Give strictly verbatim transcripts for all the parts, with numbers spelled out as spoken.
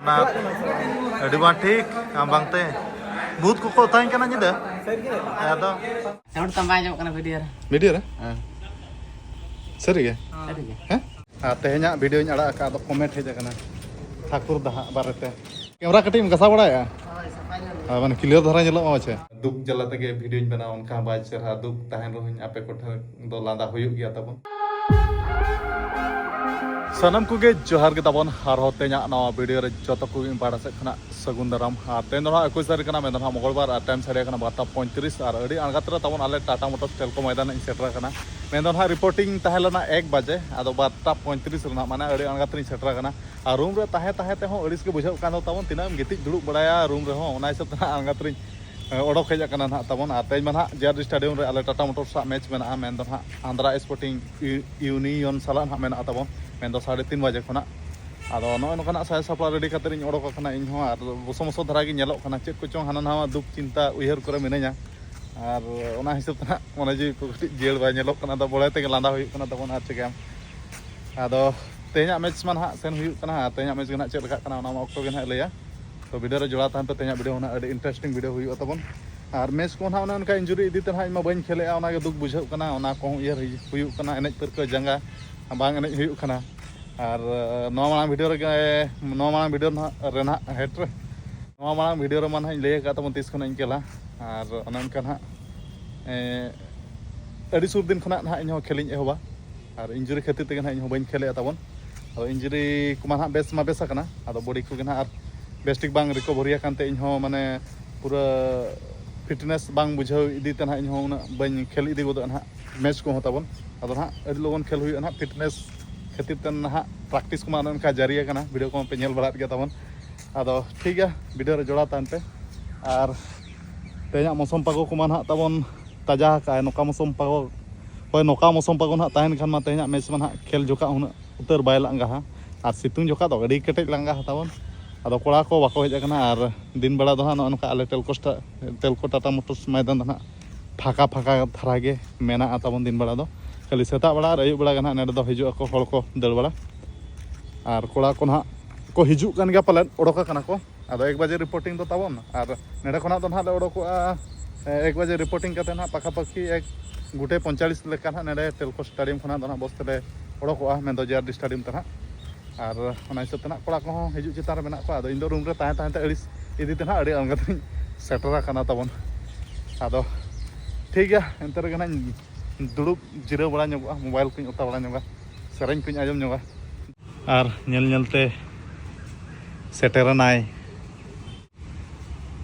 ᱟᱹᱰᱤ ᱵᱟᱝ ᱴᱷᱤᱠ, ᱟᱢ ᱵᱟᱝᱛᱮ ᱵᱷᱩᱛ ᱠᱚᱠᱚ ᱚᱛᱟᱧ ᱠᱟᱱᱟ ᱧᱤᱫᱟᱹ᱾ ᱟᱫᱚ ᱥᱟᱣᱩᱱᱰ ᱛᱟᱢ ᱵᱟᱭ ᱟᱸᱡᱚᱢᱚᱜ ᱠᱟᱱᱟ ᱵᱷᱤᱰᱤᱭᱳ ᱨᱮ᱾ ᱵᱷᱤᱰᱤᱭᱳ ᱨᱮ? ᱦᱮᱸ᱾ ᱥᱟᱹᱨᱤ ᱜᱮ? ᱥᱟᱹᱨᱤ ᱜᱮ᱾ ᱦᱮᱸ? ᱟᱨ ᱛᱮᱦᱮᱧᱟᱜ ᱵᱷᱤᱰᱤᱭᱳᱧ ᱟᱲᱟᱜ ᱟᱠᱟᱫ, ᱟᱫᱚ ᱠᱚᱢᱮᱱᱴ ᱦᱮᱡ ᱟᱠᱟᱱᱟ ᱴᱷᱟᱹᱠᱩᱨ ᱫᱟ ᱦᱟᱸᱜ ᱵᱟᱨᱮᱛᱮ᱾ ᱠᱮᱢᱨᱟ ᱠᱟᱹᱴᱤᱡ ᱮᱢ ᱜᱷᱟᱥᱟᱣ ᱵᱟᱲᱟᱭᱟ? ᱦᱳᱭ, ᱥᱟᱯᱷᱟᱭ ᱧᱚᱜ ᱟᱨ ᱢᱟᱱᱮ ᱠᱞᱤᱭᱟᱨ ᱫᱷᱟᱨᱟ ᱧᱮᱞᱚᱜ ᱢᱟ ᱢᱟᱪᱷᱟ᱾ ᱫᱩᱠ ᱡᱟᱞᱟ ᱛᱮᱜᱮ ᱵᱷᱤᱰᱤᱭᱳᱧ ᱵᱮᱱᱟᱣᱟ, ᱚᱱᱠᱟ ᱵᱟᱭ ᱪᱮᱦᱨᱟ᱾ ᱫᱩᱠ ᱛᱟᱦᱮᱱ ᱨᱮᱦᱚᱸᱧ ᱟᱯᱮ ᱠᱚᱴᱷᱮᱱ ᱫᱚ ᱞᱟᱸᱫᱟ ᱦᱩᱭᱩᱜ ᱜᱮᱭᱟ ᱛᱟᱵᱚᱱ᱾ ᱥᱟᱱᱟᱢ ᱠᱚᱜᱮ ᱡᱚᱦᱟᱨ ᱜᱮ ᱛᱟᱵᱚᱱ᱾ ᱟᱨᱦᱚᱸ ᱛᱮᱦᱮᱧᱟᱜ ᱱᱚᱣᱟ ᱵᱷᱤᱰᱤᱭᱳ ᱨᱮ ᱡᱚᱛᱚ ᱠᱚᱜᱮ ᱤᱧ ᱯᱟᱦᱴᱟ ᱥᱮᱫ ᱠᱷᱚᱱᱟᱜ ᱥᱟᱹᱜᱩᱱ ᱫᱟᱨᱟᱢ᱾ ᱟᱨ ᱛᱮᱦᱮᱧ ᱫᱚ ᱱᱟᱦᱟᱜ ᱮᱠᱩᱥ ᱛᱟᱹᱨᱤᱠᱷ ᱠᱟᱱᱟ, ᱢᱮᱱᱫᱚ ᱱᱟᱦᱟᱜ ᱢᱚᱝᱜᱚᱞᱵᱟᱨ, ᱟᱨ ᱴᱟᱭᱤᱢ ᱥᱟᱰᱮ ᱠᱟᱱᱟ ᱵᱟᱨᱚᱴᱟ ᱯᱚᱸᱭᱛᱨᱤᱥ᱾ ᱟᱨ ᱟᱹᱰᱤ ᱟᱬᱜᱟᱛ ᱨᱮ ᱛᱟᱵᱚᱱ ᱟᱞᱮ ᱴᱟᱴᱟ ᱢᱳᱴᱚᱨᱥ ᱴᱮᱞᱠᱳ ᱢᱚᱭᱫᱟᱱ ᱤᱧ ᱥᱮᱴᱮᱨ ᱟᱠᱟᱱᱟ᱾ ᱢᱮᱱᱫᱚ ᱱᱟᱦᱟᱜ ᱨᱤᱯᱳᱨᱴᱤᱝ ᱛᱟᱦᱮᱸ ᱞᱮᱱᱟ ᱮᱠ ᱵᱟᱡᱮ, ᱟᱫᱚ ᱵᱟᱨᱚᱴᱟ ᱯᱚᱸᱭᱛᱨᱤᱥ ᱨᱮ ᱱᱟᱦᱟᱜ, ᱢᱟᱱᱮ, ᱟᱹᱰᱤ ᱟᱬᱜᱟᱛ ᱨᱤᱧ ᱥᱮᱴᱮᱨ ᱟᱠᱟᱱᱟ᱾ ᱟᱨ ᱨᱩᱢ ᱨᱮ ᱛᱟᱦᱮᱸ ᱛᱟᱦᱮᱸ ᱛᱮᱦᱚᱸ ᱟᱹᱲᱤᱥ ᱜᱮ ᱵᱩᱡᱷᱟᱹᱜ ᱠᱟᱱ ᱫᱚ ᱛᱟᱵᱚᱱ, ᱛᱤᱱᱟᱹᱜ ᱮᱢ ᱜᱤᱛᱤᱡ ᱫᱩᱲᱩᱵ ᱵᱟᱲᱟᱭᱟ ᱨᱩᱢ ᱨᱮᱦᱚᱸ, ᱚᱱᱟ ᱦᱤᱥᱟᱹᱵ ᱛᱮ ᱱᱟᱦᱟᱜ ᱟᱬᱜᱟᱛ ᱨᱤᱧ ᱚᱰᱚᱠ ᱦᱮᱡ ᱟᱠᱟᱱᱟ ᱱᱟᱦᱟᱜ ᱛᱟᱵᱚᱱ᱾ ᱟᱨ ᱛᱮᱦᱮᱧ ᱢᱟ ᱱᱟᱦᱟᱜ ᱡᱮ ᱟᱨ ᱰᱤ ᱥᱴᱮᱰᱤᱭᱟᱢ ᱨᱮ ᱟᱞᱮ ᱴᱟᱴᱟ ᱢᱳᱴᱚᱨᱥ ᱥᱟᱞᱟᱜ ᱢᱮᱪ ᱢᱮᱱᱟᱜᱼᱟ, ᱢᱮᱱᱫᱚ ᱱᱟᱦᱟᱜ ᱟᱱᱫᱷᱨᱟ ᱥᱯᱳᱨᱴᱤᱝ ᱤᱭᱩ-, ᱤᱭᱩᱱᱤᱭᱚᱱ ᱥᱟᱞᱟᱜ ᱱᱟᱦᱟᱜ ᱢᱮᱱᱟᱜᱼᱟ ᱛᱟᱵᱚᱱ, ᱢᱮᱱᱫᱚ ᱥᱟᱲᱮ ᱛᱤᱱ ᱵᱟᱡᱮ ᱠᱷᱚᱱᱟᱜ᱾ ᱟᱫᱚ ᱱᱚᱜᱼᱚᱭ ᱱᱚᱝᱠᱟᱱᱟᱜ ᱥᱟᱡᱽ ᱥᱟᱯᱲᱟᱣ ᱨᱮᱰᱤ ᱠᱟᱛᱮ ᱤᱧ ᱚᱰᱚᱠ ᱟᱠᱟᱱᱟ ᱤᱧ ᱦᱚᱸ, ᱟᱨ ᱵᱚᱥᱚ ᱢᱚᱥᱚ ᱫᱷᱟᱨᱟ ᱜᱮ ᱧᱮᱞᱚᱜ ᱠᱟᱱᱟ, ᱪᱮᱫ ᱠᱚᱪᱚᱝ ᱦᱟᱱᱟ ᱱᱟᱣᱟ ᱫᱩᱠ ᱪᱤᱱᱛᱟ ᱩᱭᱦᱟᱹᱨ ᱠᱚᱨᱮ ᱢᱤᱱᱟᱹᱧᱟ᱾ ᱟᱨ ᱚᱱᱟ ᱦᱤᱥᱟᱹᱵ ᱛᱮ ᱱᱟᱦᱟᱜ ᱢᱚᱱᱮ ᱡᱤᱣᱤ ᱠᱚ ᱠᱟᱹᱴᱤᱡ ᱡᱤᱭᱟᱹᱲ ᱵᱟᱭ ᱧᱮᱞᱚᱜ ᱠᱟᱱᱟ, ᱟᱫᱚ ᱵᱚᱲᱮ ᱛᱮᱜᱮ ᱞᱟᱸᱫᱟ ᱦᱩᱭᱩᱜ ᱠᱟᱱᱟ ᱛᱟᱵᱚᱱ, ᱟᱨ ᱪᱤᱠᱟᱹᱭᱟᱢ᱾ ᱟᱫᱚ ᱛᱮᱦᱮᱧᱟᱜ ᱢᱮᱪ ᱢᱟ ᱱᱟᱦᱟᱜ ᱥᱮᱱ ᱦᱩᱭᱩᱜ ᱠᱟᱱᱟ, ᱟᱨ ᱛᱮᱦᱮᱧᱟᱜ ᱢᱮᱪ ᱜᱮ ᱱᱟᱦᱟᱜ ᱪᱮᱫ ᱞᱮᱠᱟᱜ ᱠᱟᱱᱟ ᱚᱱᱟ ᱢᱟ ᱚᱠᱛᱚ ᱜᱮ ᱱᱟᱦᱟᱜ ᱞᱟᱹᱭᱟ᱾ ᱛᱚ ᱵᱷᱤᱰᱤᱭᱳ ᱨᱮ ᱡᱚᱲᱟᱣ ᱛᱟᱦᱮᱱ ᱯᱮ, ᱛᱮᱦᱮᱧᱟᱜ ᱵᱷᱤᱰᱤᱭᱳ ᱦᱚᱸ ᱱᱟᱦᱟᱜ ᱟᱹᱰᱤ ᱤᱱᱴᱟᱨᱮᱥᱴᱤᱝ ᱵᱷᱤᱰᱤᱭᱳ ᱦᱩᱭᱩᱜᱼᱟ ᱛᱟᱵᱚᱱ᱾ ᱟᱨ ᱢᱮᱪ ᱠᱚ ᱱᱟᱦᱟᱜ ᱚᱱᱮ ᱚᱱᱠᱟ ᱤᱱᱡᱩᱨᱤ ᱤᱫᱤ ᱛᱮ ᱱᱟᱦᱟᱜ ᱤᱧ ᱢᱟ ᱵᱟᱹᱧ ᱠᱷᱮᱞᱮᱜᱼᱟ, ᱚᱱᱟᱜᱮ ᱫᱩᱠ ᱵᱩᱡᱷᱟᱹᱜ ᱠᱟᱱᱟ, ᱚᱱᱟ ᱠᱚᱦᱚᱸ ᱩᱭᱦᱟᱹᱨ ᱦᱩᱭᱩᱜ ᱠᱟᱱᱟ, ᱮᱱᱮᱡ ᱯᱟᱹᱨᱠᱟᱹᱣ ᱡᱟᱸᱜᱟ ᱵᱟᱝ ᱮᱱᱮᱡ ᱦᱩᱭᱩᱜ ᱠᱟᱱᱟ᱾ ᱟᱨ ᱱᱚᱣᱟ ᱢᱟᱲᱟᱝ ᱵᱷᱤᱰᱤᱭᱳ ᱨᱮᱜᱮ, ᱱᱚᱣᱟ ᱢᱟᱲᱟᱝ ᱵᱷᱤᱰᱤᱭᱳ ᱱᱟᱦᱟᱜ ᱨᱮ ᱱᱟᱦᱟᱜ ᱦᱮᱰ ᱨᱮ, ᱱᱚᱣᱟ ᱢᱟᱲᱟᱝ ᱵᱷᱤᱰᱤᱭᱳ ᱨᱮᱢᱟ ᱱᱟᱦᱟᱜ ᱤᱧ ᱞᱟᱹᱭ ᱟᱠᱟᱫ ᱛᱟᱵᱚᱱ ᱛᱤᱥ ᱠᱷᱚᱱᱟᱜ ᱤᱧ ᱠᱷᱮᱞᱟ᱾ ᱟᱨ ᱚᱱᱮ ᱚᱱᱠᱟ ᱱᱟᱦᱟᱜ, ᱮᱸ, ᱟᱹᱰᱤ ᱥᱩᱨ ᱫᱤᱱ ᱠᱷᱚᱱᱟᱜ ᱱᱟᱦᱟᱜ ᱤᱧᱦᱚᱸ ᱠᱷᱮᱞᱤᱧ ᱮᱦᱚᱵᱟ᱾ ᱟᱨ ᱤᱱᱡᱩᱨᱤ ᱠᱷᱟᱹᱛᱤᱨ ᱛᱮᱜᱮ ᱱᱟᱦᱟᱜ ᱤᱧᱦᱚᱸ ᱵᱟᱹᱧ ᱠᱷᱮᱞᱮᱜᱼᱟ ᱛᱟᱵᱚᱱ᱾ ᱟᱫᱚ ᱤᱱᱡᱩᱨᱤ ᱠᱚᱢᱟ ᱱᱟᱦᱟᱜ ᱵᱮᱥ ᱢᱟ ᱵᱮᱥ ᱟᱠᱟᱱᱟ, ᱟᱫᱚ ᱵᱚᱰᱤ ᱠᱚᱜᱮ ᱱᱟᱦᱟᱜ ᱟᱨ ᱵᱮᱥ ᱴᱷᱤᱠ ᱵᱟᱝ ᱨᱤᱠᱚᱵᱷᱟᱨᱤ ᱟᱠᱟᱱ ᱛᱮ ᱤᱧᱦᱚᱸ, ᱢᱟᱱᱮ, ᱯᱩᱨᱟᱹ ᱯᱷᱤᱴᱱᱮᱥ ᱵᱟᱝ ᱵᱩᱡᱷᱟᱹᱣ ᱤᱫᱤ ᱛᱮ ᱱᱟᱦᱟᱜ ᱤᱧᱦᱚᱸ ᱩᱱᱟᱹᱜ ᱵᱟᱹᱧ ᱠᱷᱮᱞ ᱤᱫᱤ ᱜᱚᱫᱚᱜᱼᱟ ᱱᱟᱦᱟᱜ ᱢᱮᱪ ᱠᱚᱦᱚᱸ ᱛᱟᱵᱚᱱ᱾ ᱟᱫᱚ ᱱᱟᱦᱟᱜ ᱟᱹᱰᱤ ᱞᱚᱜᱚᱱ ᱠᱷᱮᱞ ᱦᱩᱭᱩᱜᱼᱟ ᱱᱟᱦᱟᱜ, ᱯᱷᱤᱴᱱᱮᱥ ᱠᱷᱟᱹᱛᱤᱨ ᱛᱮ ᱱᱟᱦᱟᱜ ᱯᱨᱮᱠᱴᱤᱥ ᱠᱚᱢᱟ ᱚᱱᱮ ᱚᱱᱠᱟ ᱡᱟᱹᱨᱤ ᱟᱠᱟᱱᱟ, ᱵᱷᱤᱰᱤᱭᱳ ᱠᱚᱢᱟ ᱯᱮ ᱧᱮᱞ ᱵᱟᱲᱟᱭᱮᱫ ᱜᱮᱭᱟ ᱛᱟᱵᱚᱱ᱾ ᱟᱫᱚ ᱴᱷᱤᱠ ᱜᱮᱭᱟ, ᱵᱷᱤᱰᱤᱭᱳ ᱨᱮ ᱡᱚᱲᱟᱣ ᱛᱟᱦᱮᱱ ᱯᱮ᱾ ᱟᱨ ᱛᱮᱦᱮᱧᱟᱜ ᱢᱳᱥᱚᱢ ᱯᱟᱜᱚ ᱠᱚᱢᱟ ᱱᱟᱦᱟᱜ ᱛᱟᱵᱚᱱ ᱛᱟᱡᱟ ᱟᱠᱟᱫᱼᱟᱭ, ᱱᱚᱝᱠᱟ ᱢᱳᱥᱚᱢ ᱯᱟᱜᱚ, ᱦᱳᱭ, ᱱᱚᱝᱠᱟ ᱢᱳᱥᱚᱢ ᱯᱟᱜᱚ ᱱᱟᱦᱟᱜ ᱛᱟᱦᱮᱱ ᱠᱷᱟᱱ ᱢᱟ ᱛᱮᱦᱮᱧᱟᱜ ᱢᱮᱪ ᱢᱟ ᱱᱟᱦᱟᱜ ᱠᱷᱮᱞ ᱡᱚᱠᱷᱟ ᱦᱩᱱᱟᱹᱜ ᱩᱛᱟᱹᱨ ᱵᱟᱭ ᱞᱟᱸᱜᱟᱦᱟ᱾ ᱟᱨ ᱥᱤᱛᱩᱝ ᱡᱚᱠᱷᱟ ᱫᱚ ᱟᱹᱰᱤ ᱠᱮᱴᱮᱡ ᱞᱟᱸᱜᱟ ᱦᱟᱛᱟᱣᱟᱱ᱾ ᱟᱫᱚ ᱠᱚᱲᱟ ᱠᱚ ᱵᱟᱠᱚ ᱦᱮᱡ ᱟᱠᱟᱱᱟ, ᱟᱨ ᱫᱤᱱ ᱵᱮᱲᱟ ᱫᱚ ᱦᱟᱸᱜ ᱱᱚᱜᱼᱚ ᱱᱚᱝᱠᱟ ᱟᱞᱮ ᱴᱮᱞᱠᱳ ᱥᱴᱟ-, ᱴᱮᱞᱠᱳ ᱴᱟᱴᱟ ᱢᱳᱴᱚᱨᱥ ᱢᱚᱭᱫᱟᱱ ᱫᱚ ᱦᱟᱸᱜ ᱯᱷᱟᱸᱠᱟ ᱯᱷᱟᱸᱠᱟ ᱫᱷᱟᱨᱟ ᱜᱮ ᱢᱮᱱᱟᱜᱼᱟ ᱛᱟᱵᱚᱱ ᱫᱤᱱ ᱵᱮᱲᱟ ᱫᱚ᱾ ᱠᱷᱟᱹᱞᱤ ᱥᱮᱛᱟᱜ ᱵᱮᱲᱟ ᱟᱨ ᱟᱹᱭᱩᱵ ᱵᱮᱲᱟ ᱜᱮ ᱦᱟᱸᱜ ᱱᱚᱸᱰᱮ ᱫᱚ ᱦᱤᱡᱩᱜ ᱟᱠᱚ ᱦᱚᱲ ᱠᱚ ᱫᱟᱹᱲ ᱵᱟᱲᱟ᱾ ᱟᱨ ᱠᱚᱲᱟ ᱠᱚ ᱱᱟᱦᱟᱜ ᱠᱚ ᱦᱤᱡᱩᱜ ᱠᱟᱱ ᱜᱮᱭᱟ ᱯᱟᱞᱮᱫ, ᱚᱰᱚᱠ ᱟᱠᱟᱱᱟ ᱠᱚ᱾ ᱟᱫᱚ ᱮᱠ ᱵᱟᱡᱮ ᱨᱤᱯᱳᱨᱴᱤᱝ ᱫᱚ ᱛᱟᱵᱚᱱ, ᱟᱨ ᱱᱚᱰᱮ ᱠᱷᱚᱱᱟᱜ ᱫᱚ ᱱᱟᱦᱟᱜ ᱞᱮ ᱚᱰᱚᱠᱚᱜᱼᱟ ᱮᱠ ᱵᱟᱡᱮ ᱨᱤᱯᱳᱨᱴᱤᱝ ᱠᱟᱛᱮ ᱱᱟᱦᱟᱜ ᱯᱟᱠᱟᱯᱟᱠᱤ ᱮᱠ ᱜᱚᱴᱮ ᱯᱚᱸᱭᱛᱟᱞᱞᱤᱥ ᱞᱮᱠᱟ ᱱᱟᱦᱟᱜ ᱱᱚᱰᱮ ᱴᱮᱞᱠᱳ ᱥᱴᱮᱰᱤᱭᱟᱢ ᱠᱷᱚᱱᱟᱜ ᱫᱚ ᱱᱟᱦᱟᱜ ᱵᱚᱥ ᱛᱮᱞᱮ ᱚᱰᱚᱠᱚᱜᱼᱟ, ᱢᱮᱱᱫᱚ ᱡᱮ ᱟᱨ ᱰᱤ ᱥᱴᱮᱰᱤᱭᱟᱢ ᱛᱮ ᱱᱟᱦᱟᱜ᱾ ᱟᱨ ᱚᱱᱟ ᱦᱤᱥᱟᱹᱵ ᱛᱮ ᱱᱟᱦᱟᱜ ᱠᱚᱲᱟ ᱠᱚᱦᱚᱸ ᱦᱤᱡᱩᱜ ᱪᱮᱛᱟᱱ ᱨᱮ ᱢᱮᱱᱟᱜ ᱠᱚᱣᱟ᱾ ᱟᱫᱚ ᱤᱧ ᱫᱚ ᱨᱩᱢ ᱨᱮ ᱛᱟᱦᱮᱸ ᱛᱟᱦᱮᱸ ᱛᱮ ᱟᱹᱲᱤᱥ ᱤᱫᱤ ᱛᱮ ᱱᱟᱦᱟᱜ ᱟᱹᱰᱤ ᱟᱬᱜᱟᱛ ᱨᱤᱧ ᱥᱮᱴᱮᱨ ᱟᱠᱟᱱᱟ ᱛᱟᱵᱚᱱ᱾ ᱟᱫᱚ ᱴᱷᱤᱠ ᱜᱮᱭᱟ, ᱮᱱᱛᱮ ᱨᱮᱜᱮ ᱱᱟᱦᱟᱜ ᱤᱧ ᱫᱩᱲᱩᱵ ᱡᱤᱨᱟᱹᱣ ᱵᱟᱲᱟ ᱧᱚᱜᱚᱜᱼᱟ, ᱢᱳᱵᱟᱭᱤᱞ ᱠᱚᱧ ᱚᱛᱟ ᱵᱟᱲᱟ ᱧᱚᱜᱟ, ᱥᱮᱨᱮᱧ ᱠᱚᱧ ᱟᱸᱡᱚᱢ ᱧᱚᱜᱟ᱾ ᱟᱨ ᱧᱮᱞ ᱧᱮᱞ ᱛᱮ ᱥᱮᱴᱮᱨᱮᱱᱟᱭ᱾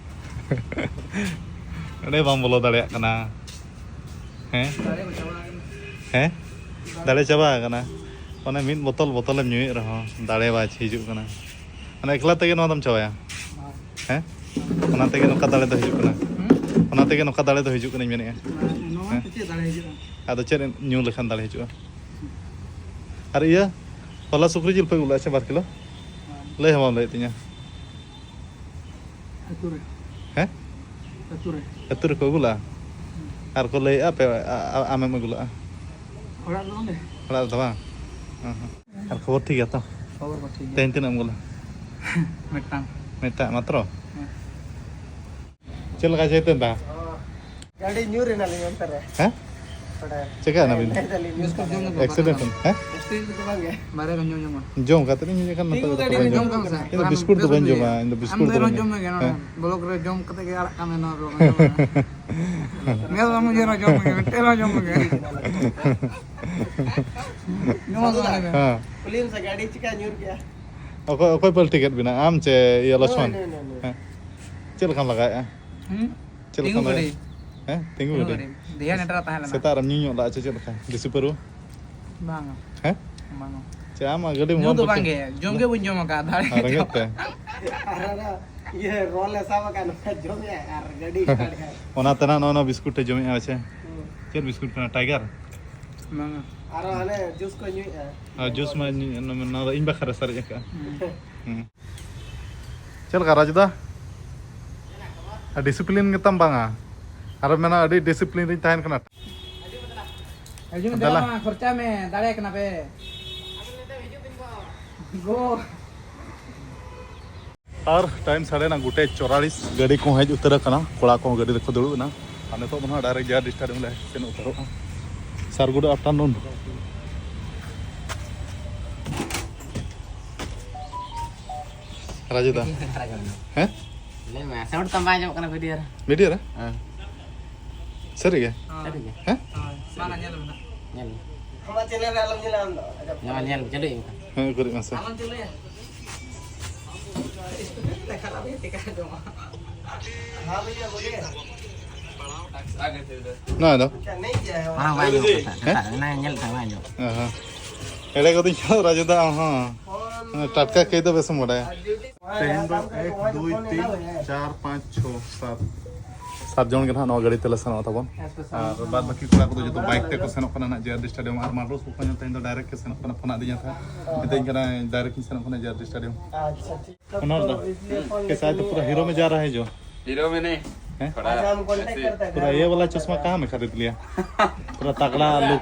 ᱚᱸᱰᱮ ᱵᱟᱢ ᱵᱚᱞᱚ ᱫᱟᱲᱮᱭᱟᱜ ᱠᱟᱱᱟ᱾ ᱦᱮᱸ? ᱦᱮᱸ? ᱫᱟᱲᱮ ᱪᱟᱵᱟ ᱟᱠᱟᱱᱟ᱾ ᱚᱱᱮ ᱢᱤᱫ ᱵᱳᱛᱚᱞ ᱵᱳᱛᱚᱞᱮᱢ ᱧᱩᱭᱮᱫ ᱨᱮᱦᱚᱸ ᱫᱟᱲᱮ ᱵᱟᱭ ᱦᱤᱡᱩᱜ ᱠᱟᱱᱟ᱾ ᱢᱟᱱᱮ ᱮᱠᱞᱟ ᱛᱮᱜᱮ ᱱᱚᱣᱟ ᱫᱚᱢ ᱪᱟᱵᱟᱭᱟ᱾ ᱦᱮᱸ? ᱚᱱᱟ ᱛᱮᱜᱮ ᱱᱚᱝᱠᱟ ᱫᱟᱲᱮ ᱫᱚ ᱦᱤᱡᱩᱜ ᱠᱟᱱᱟ᱾ ᱚᱱᱟ ᱛᱮᱜᱮ ᱱᱚᱝᱠᱟ ᱫᱟᱲᱮ ᱫᱚ ᱦᱤᱡᱩᱜ ᱠᱟᱱᱟᱧ ᱢᱮᱱᱮᱫᱼᱟ᱾ ᱱᱚᱣᱟ ᱦᱮᱸ? ᱛᱮ ᱪᱮᱫ ᱫᱟᱲᱮ ᱦᱤᱡᱩᱜᱼᱟ? ᱟᱫᱚ ᱪᱮᱫ ᱧᱩ ᱞᱮᱠᱷᱟᱱ ᱫᱟᱲᱮ ᱦᱤᱡᱩᱜᱼᱟ? ᱟᱨ ᱤᱭᱟᱹ, ᱦᱚᱞᱟ ᱥᱩᱠᱨᱤ ᱡᱤᱞ ᱯᱮ ᱟᱹᱜᱩ ᱞᱮᱫᱼᱟ ᱥᱮ ᱵᱟᱨ ᱠᱤᱞᱳ? ᱞᱟᱹᱭ ᱦᱚᱸ ᱵᱟᱢ ᱞᱟᱹᱭᱮᱫ ᱛᱤᱧᱟᱹ᱾ ᱟᱹᱛᱩ ᱨᱮ᱾ ᱦᱮᱸ? ᱟᱹᱛᱩ ᱨᱮ᱾ ᱟᱹᱛᱩ ᱨᱮᱠᱚ ᱟᱹᱜᱩ ᱞᱟᱜᱼᱟ? ᱟᱨ ᱠᱚ ᱞᱟᱹᱭᱮᱫᱼᱟ ᱯᱮ, ᱟ-, ᱟ-, ᱟᱢᱮᱢ ᱟᱹᱜᱩ ᱞᱟᱜᱼᱟ? ᱚᱲᱟᱜ ᱨᱮᱫᱚ ᱵᱟᱝ ᱜᱮ᱾ ᱚᱲᱟᱜ ᱨᱮᱫᱚ ᱵᱟᱝ? ᱦᱮᱸ, ᱦᱮᱸ᱾ ᱟᱨ ᱠᱷᱚᱵᱚᱨ ᱴᱷᱤᱠ ᱜᱮᱭᱟ ᱛᱚ? ᱠᱷᱚᱵᱚᱨ ᱠᱚ ᱴᱷᱤᱠ ᱜᱮᱭᱟ᱾ ᱛᱮᱦᱮᱧ ᱛᱤᱱᱟᱹᱜ ᱮᱢ ᱟᱹᱜᱩ ᱞᱟᱜᱼᱟ? ᱢᱤᱫᱴᱟᱝ᱾ ᱢᱤᱫᱴᱟᱝ ᱢᱟᱛᱨᱚ? ᱦᱮᱸ᱾ ᱪᱮᱫ ᱞᱮᱠᱟ ᱪᱟᱹᱭᱛᱟᱹᱱ ᱫᱟ? ᱜᱟᱹᱰᱤ ᱧᱩᱨ ᱮᱱᱟᱞᱤᱧ ᱚᱱᱛᱮ ᱨᱮ᱾ ᱦᱮᱸ? ᱚᱸᱰᱮ᱾ ᱪᱮᱠᱟ ᱮᱱᱟᱵᱤᱱ? ᱞᱟᱹᱭ ᱫᱟᱞᱤᱧ ᱧᱩᱨ ᱮᱱᱟᱞᱤᱧ᱾ ᱮᱠᱥᱤᱰᱮᱱᱴ ᱮᱱ, ᱦᱮᱸ? ᱮᱠᱥᱤᱰᱮᱱᱴ ᱫᱚ ᱵᱟᱝ ᱜᱮ᱾ ᱵᱟᱨᱦᱮ ᱠᱷᱚᱱ ᱡᱚᱢ ᱧᱟᱢᱟ᱾ ᱡᱚᱢ ᱠᱟᱛᱮ ᱞᱤᱧ ᱧᱩᱭ ᱠᱷᱟᱱ ᱱᱚᱛᱮ ᱛᱤᱸᱜᱩ ᱫᱚ ᱠᱟᱹᱴᱤᱡ ᱵᱟᱹᱧ ᱡᱚᱢ ᱡᱚᱢᱟ᱾ ᱠᱟᱱ ᱥᱮ᱾ ᱤᱧ ᱫᱚ ᱵᱟᱝ ᱵᱤᱥᱠᱩᱴ ᱫᱚ ᱵᱮᱥ ᱵᱟᱹᱧ ᱵᱩᱡᱷᱟᱹᱜᱼᱟ᱾ ᱡᱚᱢᱟ, ᱤᱧ ᱫᱚ ᱵᱤᱥᱠᱩᱴ ᱟᱢ ᱫᱚ ᱫᱚ ᱮᱱᱦᱚᱸ ᱵᱟᱹᱧ ᱡᱚᱢ ᱡᱚᱢᱟ᱾ ᱢᱮ ᱜᱮ ᱱᱚᱰᱮ᱾ ᱦᱮᱸ᱾ ᱵᱞᱚᱜ ᱨᱮ ᱡᱚᱢ ᱠᱟᱛᱮ ᱜᱮ ᱟᱲᱟᱜ ᱠᱟᱜ ᱢᱮ ᱱᱚᱣᱟ ᱵᱞᱚᱜ ᱨᱮ᱾ ᱢᱮᱫ ᱵᱟᱝ ᱵᱩᱡᱷᱟᱹᱣ ᱨᱮᱦᱚᱸ ᱡᱚᱢ ᱢᱮ, ᱢᱤᱫᱴᱮᱱ ᱨᱮᱦᱚᱸ ᱡᱚᱢ ᱢᱮ᱾ ᱡᱚᱢ ᱟᱢ ᱥᱮ ᱵᱟᱝ ᱞᱟᱹᱭ ᱢᱮ? ᱦᱮᱸ᱾ ᱠᱩᱞᱤᱭᱮᱢ ᱥᱮ ᱜᱟᱹᱰᱤ ᱪᱤᱠᱟ ᱧᱩᱨ ᱠᱮᱜᱼᱟ? ᱚᱠᱚᱭ, ᱚᱠᱚᱭ ᱯᱟᱞᱴᱤ ᱠᱮᱫ ᱵᱤᱱᱟ? ᱟᱢ ᱪᱮ ᱤᱭᱟᱹ ᱞᱚᱪᱷᱢᱚᱱ? ᱱᱩᱭ, ᱱᱩᱭ, ᱱᱩᱭ, ᱱᱩᱭ᱾ ᱦᱮᱸ᱾ ᱪᱮᱫ ᱞᱮᱠᱟᱢ ᱞᱟᱜᱟᱭᱮᱜᱼᱟ? ᱦᱩᱸ? ᱪᱮᱫ ᱞᱮᱠᱟᱢ ᱛᱤᱸᱜᱩ ᱞᱟᱜᱟᱭᱮᱜᱼᱟ? ᱜᱟᱹᱰᱤ᱾ ᱦᱮᱸ? ᱛᱤᱸᱜᱩ ᱛᱤᱸᱜᱩ ᱜᱟᱹᱰᱤ? ᱜᱟᱹᱰᱤ᱾ ᱫᱮᱭᱟ ᱱᱮᱴᱨᱟ ᱛᱟᱦᱮᱸ ᱞᱮᱱᱟ᱾ ᱥᱮᱛᱟᱜ ᱨᱮᱢ ᱧᱩ ᱧᱚᱜ ᱞᱟᱜᱼᱟ ᱪᱮ ᱪᱮᱫ ᱞᱮᱠᱟ? ᱫᱮᱥᱤ ᱯᱟᱹᱨᱩ? ᱵᱟᱝᱟ᱾ ᱦᱮᱸ? ᱵᱟᱝᱟ᱾ ᱪᱮ ᱟᱢ ᱜᱟᱹᱰᱤ ᱧᱩ ᱢᱚᱦᱚᱢ ᱫᱚ ᱯᱟᱞᱴᱤ-, ᱵᱟᱝ ᱜᱮ, ᱡᱚᱢ ᱜᱮ ᱵᱟᱹᱧ ᱡᱚᱢ ᱟᱠᱟᱫᱼᱟ, ᱫᱟᱲᱮ ᱟᱨ ᱨᱮᱸᱜᱮᱡ ᱛᱮ? ᱟᱨ ᱚᱱᱟ ᱤᱭᱟᱹ ᱨᱳᱞ ᱮ ᱥᱟᱵ ᱟᱠᱟᱫ, ᱱᱚᱝᱠᱟ ᱡᱚᱢᱮᱜᱼᱟᱭ ᱟᱨ ᱜᱟᱹᱰᱤ ᱥᱴᱟᱨᱴ ᱮᱜᱼᱟᱭ᱾ ᱚᱱᱟ ᱛᱮᱱᱟᱜ ᱱᱚᱜᱼᱚ ᱱᱚᱣᱟ ᱵᱤᱥᱠᱩᱴ ᱮ ᱡᱚᱢᱮᱜᱼᱟ ᱪᱮ? ᱦᱩᱸ᱾ ᱪᱮᱫ ᱵᱤᱥᱠᱩᱴ ᱠᱟᱱᱟ? ᱴᱟᱭᱜᱟᱨ? ᱵᱟᱝᱟ᱾ ᱟᱨᱚ ᱦᱟᱱᱮ ᱡᱩᱥ ᱠᱚ ᱧᱩᱭᱮᱜᱼᱟ᱾ ᱟᱨ ᱡᱩᱥ ᱢᱟ ᱧᱩ-, ᱱᱚᱣᱟ ᱫᱚ ᱤᱧ ᱵᱟᱠᱷᱨᱟ ᱨᱮ ᱥᱟᱨᱮᱡ ᱟᱠᱟᱫᱼᱟ᱾ ᱦᱩᱸ᱾ ᱦᱩᱸ᱾ ᱪᱮᱫ ᱞᱮᱠᱟ ᱨᱟᱡᱩ ᱫᱟ? ᱰᱤᱥᱤᱯᱞᱤᱱ ᱜᱮᱛᱟᱢ ᱵᱟᱝᱟ? ᱟᱨᱚ ᱢᱮᱱᱟ ᱟᱹᱰᱤ ᱰᱤᱥᱤᱯᱞᱤᱱ ᱨᱤᱧ ᱛᱟᱦᱮᱱ ᱠᱟᱱᱟ᱾ ᱦᱤᱡᱩᱜ ᱢᱮ, ᱫᱮᱞᱟ᱾ ᱫᱮᱞᱟ ᱢᱟ, ᱠᱷᱚᱨᱪᱟ ᱢᱮ, ᱫᱟᱲᱮ ᱠᱟᱱᱟ ᱯᱮ᱾ ᱜᱳ᱾ ᱟᱨ ᱴᱟᱭᱤᱢ ᱥᱟᱰᱮᱱᱟ ᱜᱚᱴᱮ ᱪᱚᱨᱟᱲᱤᱥ, ᱜᱟᱹᱰᱤ ᱠᱚᱦᱚᱸ ᱦᱮᱡ ᱩᱛᱟᱹᱨ ᱟᱠᱟᱱᱟ, ᱠᱚᱲᱟ ᱠᱚᱦᱚᱸ ᱜᱟᱹᱰᱤ ᱨᱮᱠᱚ ᱫᱩᱲᱩᱵ ᱮᱱᱟ᱾ ᱟᱨ ᱱᱤᱛᱚᱜ ᱫᱚ ᱱᱟᱦᱟᱜ ᱰᱟᱭᱨᱮᱠᱴ ᱡᱮ ᱟᱨ ᱰᱤ ᱥᱴᱮᱰᱤᱭᱟᱢ ᱞᱮ ᱥᱮᱱ ᱩᱛᱟᱹᱨᱚᱜᱼᱟ᱾ ᱥᱟᱨ, ᱜᱩᱰ ᱟᱯᱴᱟᱨᱱᱩᱱ᱾ ᱨᱟᱡᱩ ᱫᱟ᱾ ᱦᱮᱸ? ᱞᱟᱹᱭ ᱢᱮ, ᱥᱟᱣᱩᱱᱰ ᱛᱟᱢ ᱵᱟᱭ ᱟᱸᱡᱚᱢᱚᱜ ᱠᱟᱱᱟ ᱵᱷᱤᱰᱤᱭᱳ ᱨᱮ᱾ ᱵᱷᱤᱰᱤᱭᱳ ᱨᱮ? ᱦᱮᱸ᱾ ᱥᱟᱹᱨᱤ ᱜᱮ? ᱥᱟᱹᱨᱤ ᱜᱮ᱾ ᱦᱮᱸ? ᱦᱳᱭ, ᱢᱟ ᱧᱮᱞ ᱢᱮ ᱱᱟᱜ᱾ ᱧᱮᱞ ᱢᱮ᱾ ᱟᱢᱟᱜ ᱪᱮᱱᱮᱞ ᱨᱮ ᱟᱞᱚᱢ ᱧᱮᱞᱟ ᱟᱢ ᱫᱚ᱾ ᱧᱮᱞ, ᱧᱮᱞ, ᱪᱟᱹᱞᱩᱭ ᱢᱮ᱾ ᱦᱮᱸ, ᱩᱠᱩᱨᱤᱡ ᱢᱟᱥᱮ᱾ ᱟᱞᱚᱢ ᱪᱟᱹᱞᱩᱭᱟ᱾ ᱛᱮᱠᱷᱟᱱ ᱟᱫᱚ ᱪᱮᱠᱟ ᱟᱸᱡᱚᱢᱚᱜᱼᱟ? ᱦᱮᱸ ᱵᱷᱟᱭᱟ, ᱵᱳᱞᱤᱭᱮ᱾ ᱱᱚᱣᱟ ᱫᱚ? ᱵᱟᱝ, ᱵᱟᱝ ᱟᱸᱡᱚᱢᱚᱜ ᱠᱟᱱᱟ᱾ ᱦᱮᱸ? ᱚᱱᱟ ᱧᱮᱞ ᱛᱟᱢ ᱵᱟᱝ ᱟᱸᱡᱚᱢᱚᱜ ᱠᱟᱱᱟ᱾ ᱚ ᱦᱚᱸ᱾ ᱮᱲᱮ ᱜᱚᱫᱤᱧ ᱠᱷᱟᱱ ᱨᱟᱡᱩ ᱫᱟ ᱟᱢ ᱦᱚᱸ᱾ ᱴᱟᱴᱠᱟ ᱠᱟᱹᱭ ᱫᱚ ᱵᱮᱥᱮᱢ ᱵᱟᱰᱟᱭᱟ᱾ ᱛᱮᱦᱮᱧ ᱫᱚ ᱮᱠ, ᱫᱩᱭ, ᱛᱤᱱ, ᱪᱟᱨ, ᱯᱟᱸᱪ, ᱪᱷᱚ, ᱥᱟᱛ᱾ ᱥᱟᱛ ᱡᱚᱱ ᱜᱮ ᱱᱟᱦᱟᱜ ᱱᱚᱣᱟ ᱜᱟᱹᱰᱤ ᱛᱮᱞᱮ ᱥᱮᱱᱚᱜ ᱛᱟᱵᱚᱱ᱾ ᱟᱨ ᱵᱟᱫ ᱵᱟᱹᱠᱤ ᱠᱚᱲᱟ ᱠᱚᱫᱚ ᱡᱚᱛᱚ ᱵᱟᱭᱤᱠ ᱛᱮᱠᱚ ᱥᱮᱱᱚᱜ ᱠᱟᱱᱟ ᱱᱟᱦᱟᱜ ᱡᱮ ᱟᱨ ᱰᱤ ᱥᱴᱮᱰᱤᱭᱟᱢ᱾ ᱟᱨ ᱢᱟᱨᱵᱮᱞᱥ ᱵᱚᱠᱚᱧ ᱦᱚᱸ ᱛᱮᱦᱮᱧ ᱫᱚ ᱰᱟᱭᱨᱮᱠᱴ ᱜᱮ ᱥᱮᱱᱚᱜ ᱠᱟᱱᱟ, ᱯᱷᱳᱱ ᱟᱹᱫᱤᱧᱟ ᱛᱟᱦᱮᱸᱫ᱾ ᱢᱮᱛᱟᱹᱧ ᱠᱟᱱᱟᱭ ᱰᱟᱭᱨᱮᱠᱴ ᱤᱧ ᱥᱮᱱᱚᱜ ᱠᱟᱱᱟ ᱡᱮ ᱟᱨ ᱰᱤ ᱥᱴᱮᱰᱤᱭᱟᱢ᱾ ᱟᱪᱪᱷᱟ, ᱴᱷᱤᱠ᱾ ᱚᱱᱟ ᱫᱚ? ᱠᱮᱥᱟ ᱦᱮ ᱛᱚ ᱯᱩᱨᱟ ᱦᱤᱨᱳ ᱢᱮ ᱡᱟ ᱨᱟᱦᱟ ᱦᱮ ᱡᱳ᱾ हीरो में नहीं, हैं? थोड़ा अच्छा, हम कॉन्टैक्ट ऐसे। करते हैं। पूरा ये वाला चश्मा कहाँ में खरीद लिया? पूरा तगड़ा लुक।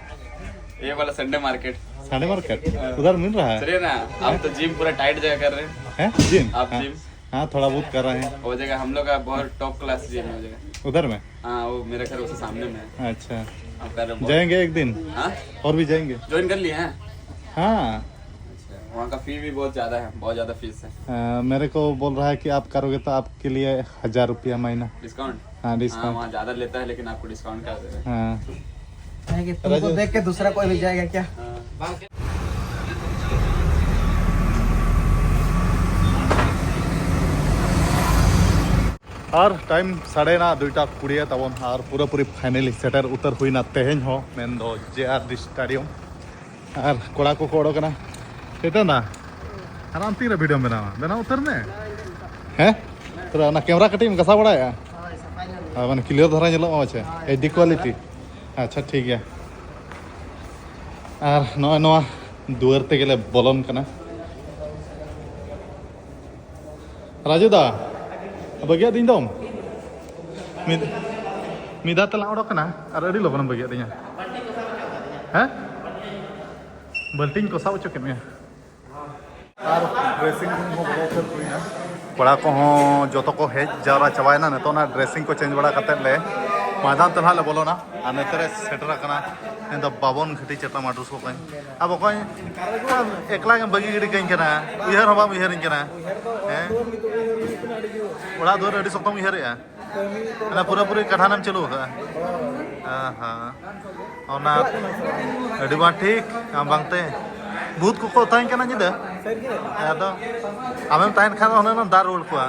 ये वाला संडे मार्केट। Sunday market? हाँ। उधर मिल रहा है? चलिए ना, आप तो जिम पूरा टाइट जगह कर रहे हैं। हैं? जिम? आप हाँ। जिम? हाँ, थोड़ा बहुत कर रहे हैं। हो जाएगा, हम लोग का बहुत टॉप क्लास जिम हो जाएगा। उधर में? हाँ, वो मेरे घर उससे सामने में है। अच्छा। आप कर रहे हो बहुत। जाएंगे एक दिन। हाँ? और भी जाएंगे। ज्वाइन कर लिए हैं? हाँ। अच्छा, वहाँ का फी भी बहुत ज़्यादा है, बहुत ज़्यादा फीस है। हाँ, मेरे को बोल रहा है कि आप करोगे तो आपके लिए हज़ार रुपया महीना। डिस्काउंट? हाँ, हाँ, डिस्काउंट। वहाँ ज़्यादा लेता है, लेकिन आपको डिस्काउंट कर दे रहे हैं। हाँ। है कि तुमको राजू। देख के दूसरा कोई भी जाएगा क्या? हाँ। ᱟᱨ ᱴᱟᱭᱤᱢ ᱥᱟᱰᱮᱭᱮᱱᱟ ᱫᱩᱭᱴᱟ ᱠᱩᱲᱤ ᱛᱟᱵᱚᱱ, ᱟᱨ ᱯᱩᱨᱟᱹᱯᱩᱨᱤ ᱯᱷᱟᱭᱱᱟᱞᱤ ᱥᱮᱴᱮᱨ ᱩᱛᱟᱹᱨ ᱦᱩᱭᱱᱟ ᱛᱮᱦᱮᱧ ᱦᱚᱸ, ᱢᱮᱱᱫᱚ ᱡᱮ ᱟᱨ ᱰᱤ ᱥᱴᱮᱰᱤᱭᱟᱢ᱾ ᱟᱨ ᱠᱚᱲᱟ ᱠᱚᱠᱚ ᱚᱰᱚᱠ ᱮᱱᱟ᱾ ᱪᱮᱛᱟᱱ ᱫᱟ, ᱟᱨ ᱟᱢ ᱛᱤᱱᱨᱮ ᱵᱷᱤᱰᱤᱭᱳᱢ ᱵᱮᱱᱟᱣᱟ? ᱵᱮᱱᱟᱣ ᱩᱛᱟᱹᱨ ᱢᱮ᱾ ᱦᱮᱸ? ᱛᱚᱵᱮ ᱚᱱᱟ ᱠᱮᱢᱮᱨᱟ ᱠᱟᱹᱴᱤᱡ ᱮᱢ ᱜᱷᱟᱥᱟᱣ ᱵᱟᱲᱟᱭᱟ? ᱦᱳᱭ, ᱥᱟᱯᱷᱟ ᱧᱚᱜ ᱜᱮ᱾ ᱦᱳᱭ, ᱢᱟᱱᱮ ᱠᱞᱤᱭᱟᱨ ᱫᱷᱟᱨᱟ ᱧᱮᱞᱚᱜ ᱢᱟ ᱯᱟᱪᱷᱮ᱾ ᱦᱳᱭ, ᱮᱭᱤᱪ ᱰᱤ ᱠᱞᱤᱭᱟᱨ ᱠᱳᱣᱟᱞᱤᱴᱤ᱾ ᱫᱷᱟᱨᱟ᱾ ᱟᱪᱪᱷᱟ, ᱴᱷᱤᱠ ᱜᱮᱭᱟ᱾ ᱟᱨ ᱱᱚᱜᱼᱚᱭ ᱱᱚᱣᱟ ᱫᱩᱣᱟᱹᱨ ᱛᱮᱜᱮᱞᱮ ᱵᱚᱞᱚᱱ ᱠᱟᱱᱟ᱾ ᱨᱟᱡᱩ ᱫᱟ, ᱵᱟᱹᱜᱤᱭᱟᱫ ᱫᱤᱧ ᱫᱚᱢ? ᱢᱤᱫ, ᱢᱤᱫ ᱫᱷᱟᱣ ᱛᱮᱞᱟᱝ ᱚᱰᱚᱠ ᱮᱱᱟ ᱟᱨ ᱟᱹᱰᱤ ᱞᱚᱜᱚᱱᱮᱢ ᱵᱟᱹᱜᱤᱭᱟᱫ ᱫᱤᱧᱟ᱾ ᱦᱮᱸ? ᱵᱟᱹᱞᱴᱤᱧ ᱠᱚ ᱥᱟᱵ ᱦᱚᱪᱚ ᱠᱮᱫ ᱢᱮᱭᱟ᱾ ᱟᱨ ᱰᱨᱮᱥᱤᱝ ᱨᱩᱢ ᱦᱚᱸ ᱵᱚᱞᱚ ᱩᱛᱟᱹᱨ ᱦᱩᱭᱱᱟ᱾ ᱠᱚᱲᱟ ᱠᱚᱦᱚᱸ ᱡᱚᱛᱚ ᱠᱚ ᱦᱮᱡ ᱡᱟᱣᱨᱟ ᱪᱟᱵᱟᱭᱮᱱᱟ᱾ ᱱᱤᱛᱚᱜ ᱚᱱᱟ dressing ᱠᱚ change ᱵᱟᱲᱟ ᱠᱟᱛᱮᱫ ᱞᱮ ᱢᱚᱭᱫᱟᱱ ᱛᱮ ᱱᱟᱦᱟᱜ ᱞᱮ ᱵᱚᱞᱚᱱᱟ᱾ ᱟᱨ ᱱᱚᱛᱮ ᱨᱮ ᱥᱮᱴᱮᱨ ᱟᱠᱟᱱᱟ ᱢᱮᱱᱫᱚ ᱵᱟᱵᱚᱱ ᱜᱷᱟᱹᱴᱤ ᱪᱮᱛᱟ ᱢᱟᱰᱩᱥ ᱠᱚ ᱠᱚᱧ᱾ ᱟᱵᱚ ᱠᱚᱧ ᱮᱠᱞᱟ ᱜᱮᱢ ᱵᱟᱹᱜᱤ ᱜᱤᱰᱤ ᱠᱟᱹᱧ ᱠᱟᱱᱟ, ᱩᱭᱦᱟᱹᱨ ᱦᱚᱸ ᱵᱟᱢ ᱩᱭᱦᱟᱹᱨᱤᱧ ᱠᱟᱱᱟ᱾ ᱦᱮᱸ? ᱚᱲᱟᱜ ᱫᱩᱣᱟᱹᱨ ᱟᱹᱰᱤ ᱥᱚᱠᱛᱚᱢ ᱩᱭᱦᱟᱹᱨᱮᱜᱼᱟ᱾ ᱚᱱᱟ ᱯᱩᱨᱟᱹᱯᱩᱨᱤ ᱠᱟᱰᱷᱟᱱᱮᱢ ᱪᱟᱹᱞᱩ ᱟᱠᱟᱫᱼᱟ? ᱦᱮᱸ, ᱦᱮᱸ᱾ ᱚᱱᱟ ᱟᱹᱰᱤ ᱵᱟᱝ ᱴᱷᱤᱠ, ᱟᱢ ᱵᱟᱝᱛᱮ ᱵᱷᱩᱛ ᱠᱚᱠᱚ ᱛᱟᱦᱮᱱ ᱠᱟᱱᱟ ᱧᱤᱫᱟᱹ᱾ ᱟᱫᱚ ᱟᱢᱮᱢ ᱛᱟᱦᱮᱱ ᱠᱷᱟᱱ ᱫᱚ ᱦᱩᱱᱟᱹᱝ ᱮᱢ ᱫᱟᱞ ᱨᱩᱣᱟᱹᱲ ᱠᱚᱣᱟ᱾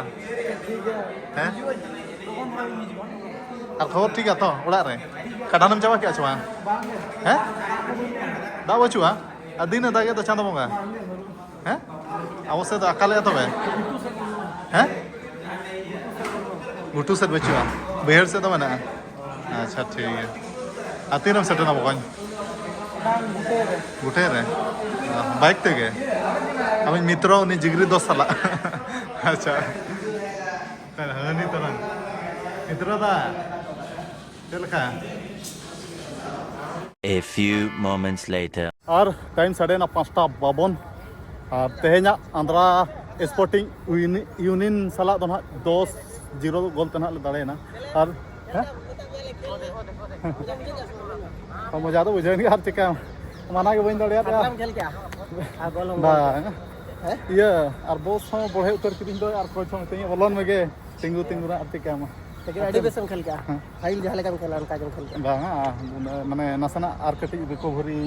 ᱦᱮᱸ? ᱟᱨ ᱠᱷᱚᱵᱚᱨ ᱴᱷᱤᱠ ᱜᱮᱭᱟ ᱛᱚ ᱚᱲᱟᱜ ᱨᱮ? ᱠᱟᱰᱷᱟᱱᱮᱢ ᱪᱟᱵᱟ ᱠᱮᱜᱼᱟ ᱥᱮ ᱵᱟᱝ? ᱦᱮᱸ? ᱫᱟᱜ ᱵᱟᱹᱪᱩᱜᱼᱟ? ᱟᱨ ᱫᱤᱱᱮ ᱫᱟᱜᱮᱫ ᱫᱚ ᱪᱟᱸᱫᱚ ᱵᱚᱸᱜᱟ? ᱦᱮᱸ? ᱟᱵᱚ ᱥᱮᱫ ᱫᱚ ᱟᱠᱟᱞᱮᱜᱼᱟ ᱛᱚᱵᱮ? ᱦᱮᱸ? ᱜᱷᱩᱴᱩ ᱥᱮᱫ ᱵᱟᱹᱪᱩᱜᱼᱟ, ᱵᱟᱹᱭᱦᱟᱹᱲ ᱥᱮᱫ ᱫᱚ ᱢᱮᱱᱟᱜᱼᱟ᱾ ᱟᱪᱪᱷᱟ, ᱴᱷᱤᱠ ᱜᱮᱭᱟ᱾ ᱟᱨ ᱛᱤᱨᱮᱢ ᱥᱮᱴᱮᱨᱟ ᱵᱚᱠᱚᱧ? ᱜᱩᱴᱷᱟᱹᱭ ᱨᱮ? ᱵᱟᱭᱤᱠ ᱛᱮᱜᱮ? ᱟᱢᱤᱡ ᱢᱤᱛᱨᱚ ᱩᱱᱤ ᱡᱤᱜᱽᱨᱤ ᱫᱚᱥ ᱥᱟᱞᱟᱜ᱾ ᱟᱪᱪᱷᱟ᱾ ᱦᱟᱹᱱᱤ ᱛᱟᱞᱟᱝ᱾ ᱢᱤᱛᱨᱚ ᱫᱟ, ᱪᱮᱫ ᱞᱮᱠᱟ? A few moments later. R time ᱥᱟᱰᱮᱭᱮᱱᱟ ᱯᱟᱸᱪᱴᱟ ᱵᱟᱵᱚᱱ᱾ ᱟᱨ ᱛᱮᱦᱮᱧᱟᱜ ᱟᱱᱫᱷᱨᱟ ᱥᱯᱳᱨᱴᱤᱝ ᱤᱭᱩᱱᱤ-, ᱤᱭᱩᱱᱤᱭᱚᱱ ᱥᱟᱞᱟᱜ ᱫᱚ ᱱᱟᱦᱟᱜ ᱫᱚᱥ ᱡᱤᱨᱳ ᱜᱳᱞ ᱛᱮ ᱱᱟᱦᱟᱜ ᱞᱮ ᱫᱟᱲᱮᱭᱮᱱᱟ᱾ ᱟᱨ ᱦᱮᱸ? ᱢᱚᱡᱟ ᱫᱚ ᱵᱩᱡᱷᱟᱹᱣᱮᱱ ᱜᱮᱭᱟ, ᱟᱨ ᱪᱤᱠᱟᱹᱭᱟᱢ? ᱢᱟᱱᱟ ᱜᱮ ᱵᱟᱹᱧ ᱫᱟᱲᱮᱭᱟᱫᱟ᱾ ᱟᱨ ᱜᱳᱞ ᱦᱚᱸ ᱵᱟᱝ᱾ ᱦᱮᱸ? ᱤᱭᱟᱹ, ᱟᱨ ᱵᱚᱥ ᱦᱚᱸ ᱵᱚᱲᱦᱮ ᱩᱛᱟᱹᱨ ᱠᱤᱫᱤᱧ ᱫᱚ, ᱟᱨ ᱠᱳᱪ ᱦᱚᱸ ᱢᱤᱛᱟᱹᱧᱟ, "ᱵᱚᱞᱚᱱ ᱢᱮᱜᱮ, ᱛᱤᱸᱜᱩ ᱛᱤᱸᱜᱩ ᱨᱮ ᱟᱨ ᱪᱤᱠᱟᱹᱭᱟᱢ?" ᱞᱮᱠᱤᱱ ᱟᱹᱰᱤ ᱵᱮᱥᱮᱢ ᱠᱷᱮᱞ ᱠᱮᱜᱼᱟ᱾ ᱦᱮᱸ᱾ ᱯᱟᱹᱦᱤᱞ ᱡᱟᱦᱟᱸ ᱞᱮᱠᱟᱢ ᱠᱷᱮᱞᱟ, ᱚᱱᱠᱟ ᱜᱮᱢ ᱠᱷᱮᱞ ᱠᱮᱜᱼᱟ᱾ ᱵᱟᱝᱟ, ᱢᱟᱱᱮ, ᱱᱟᱥᱮᱱᱟᱜ ᱟᱨ ᱠᱟᱹᱴᱤᱡ recovery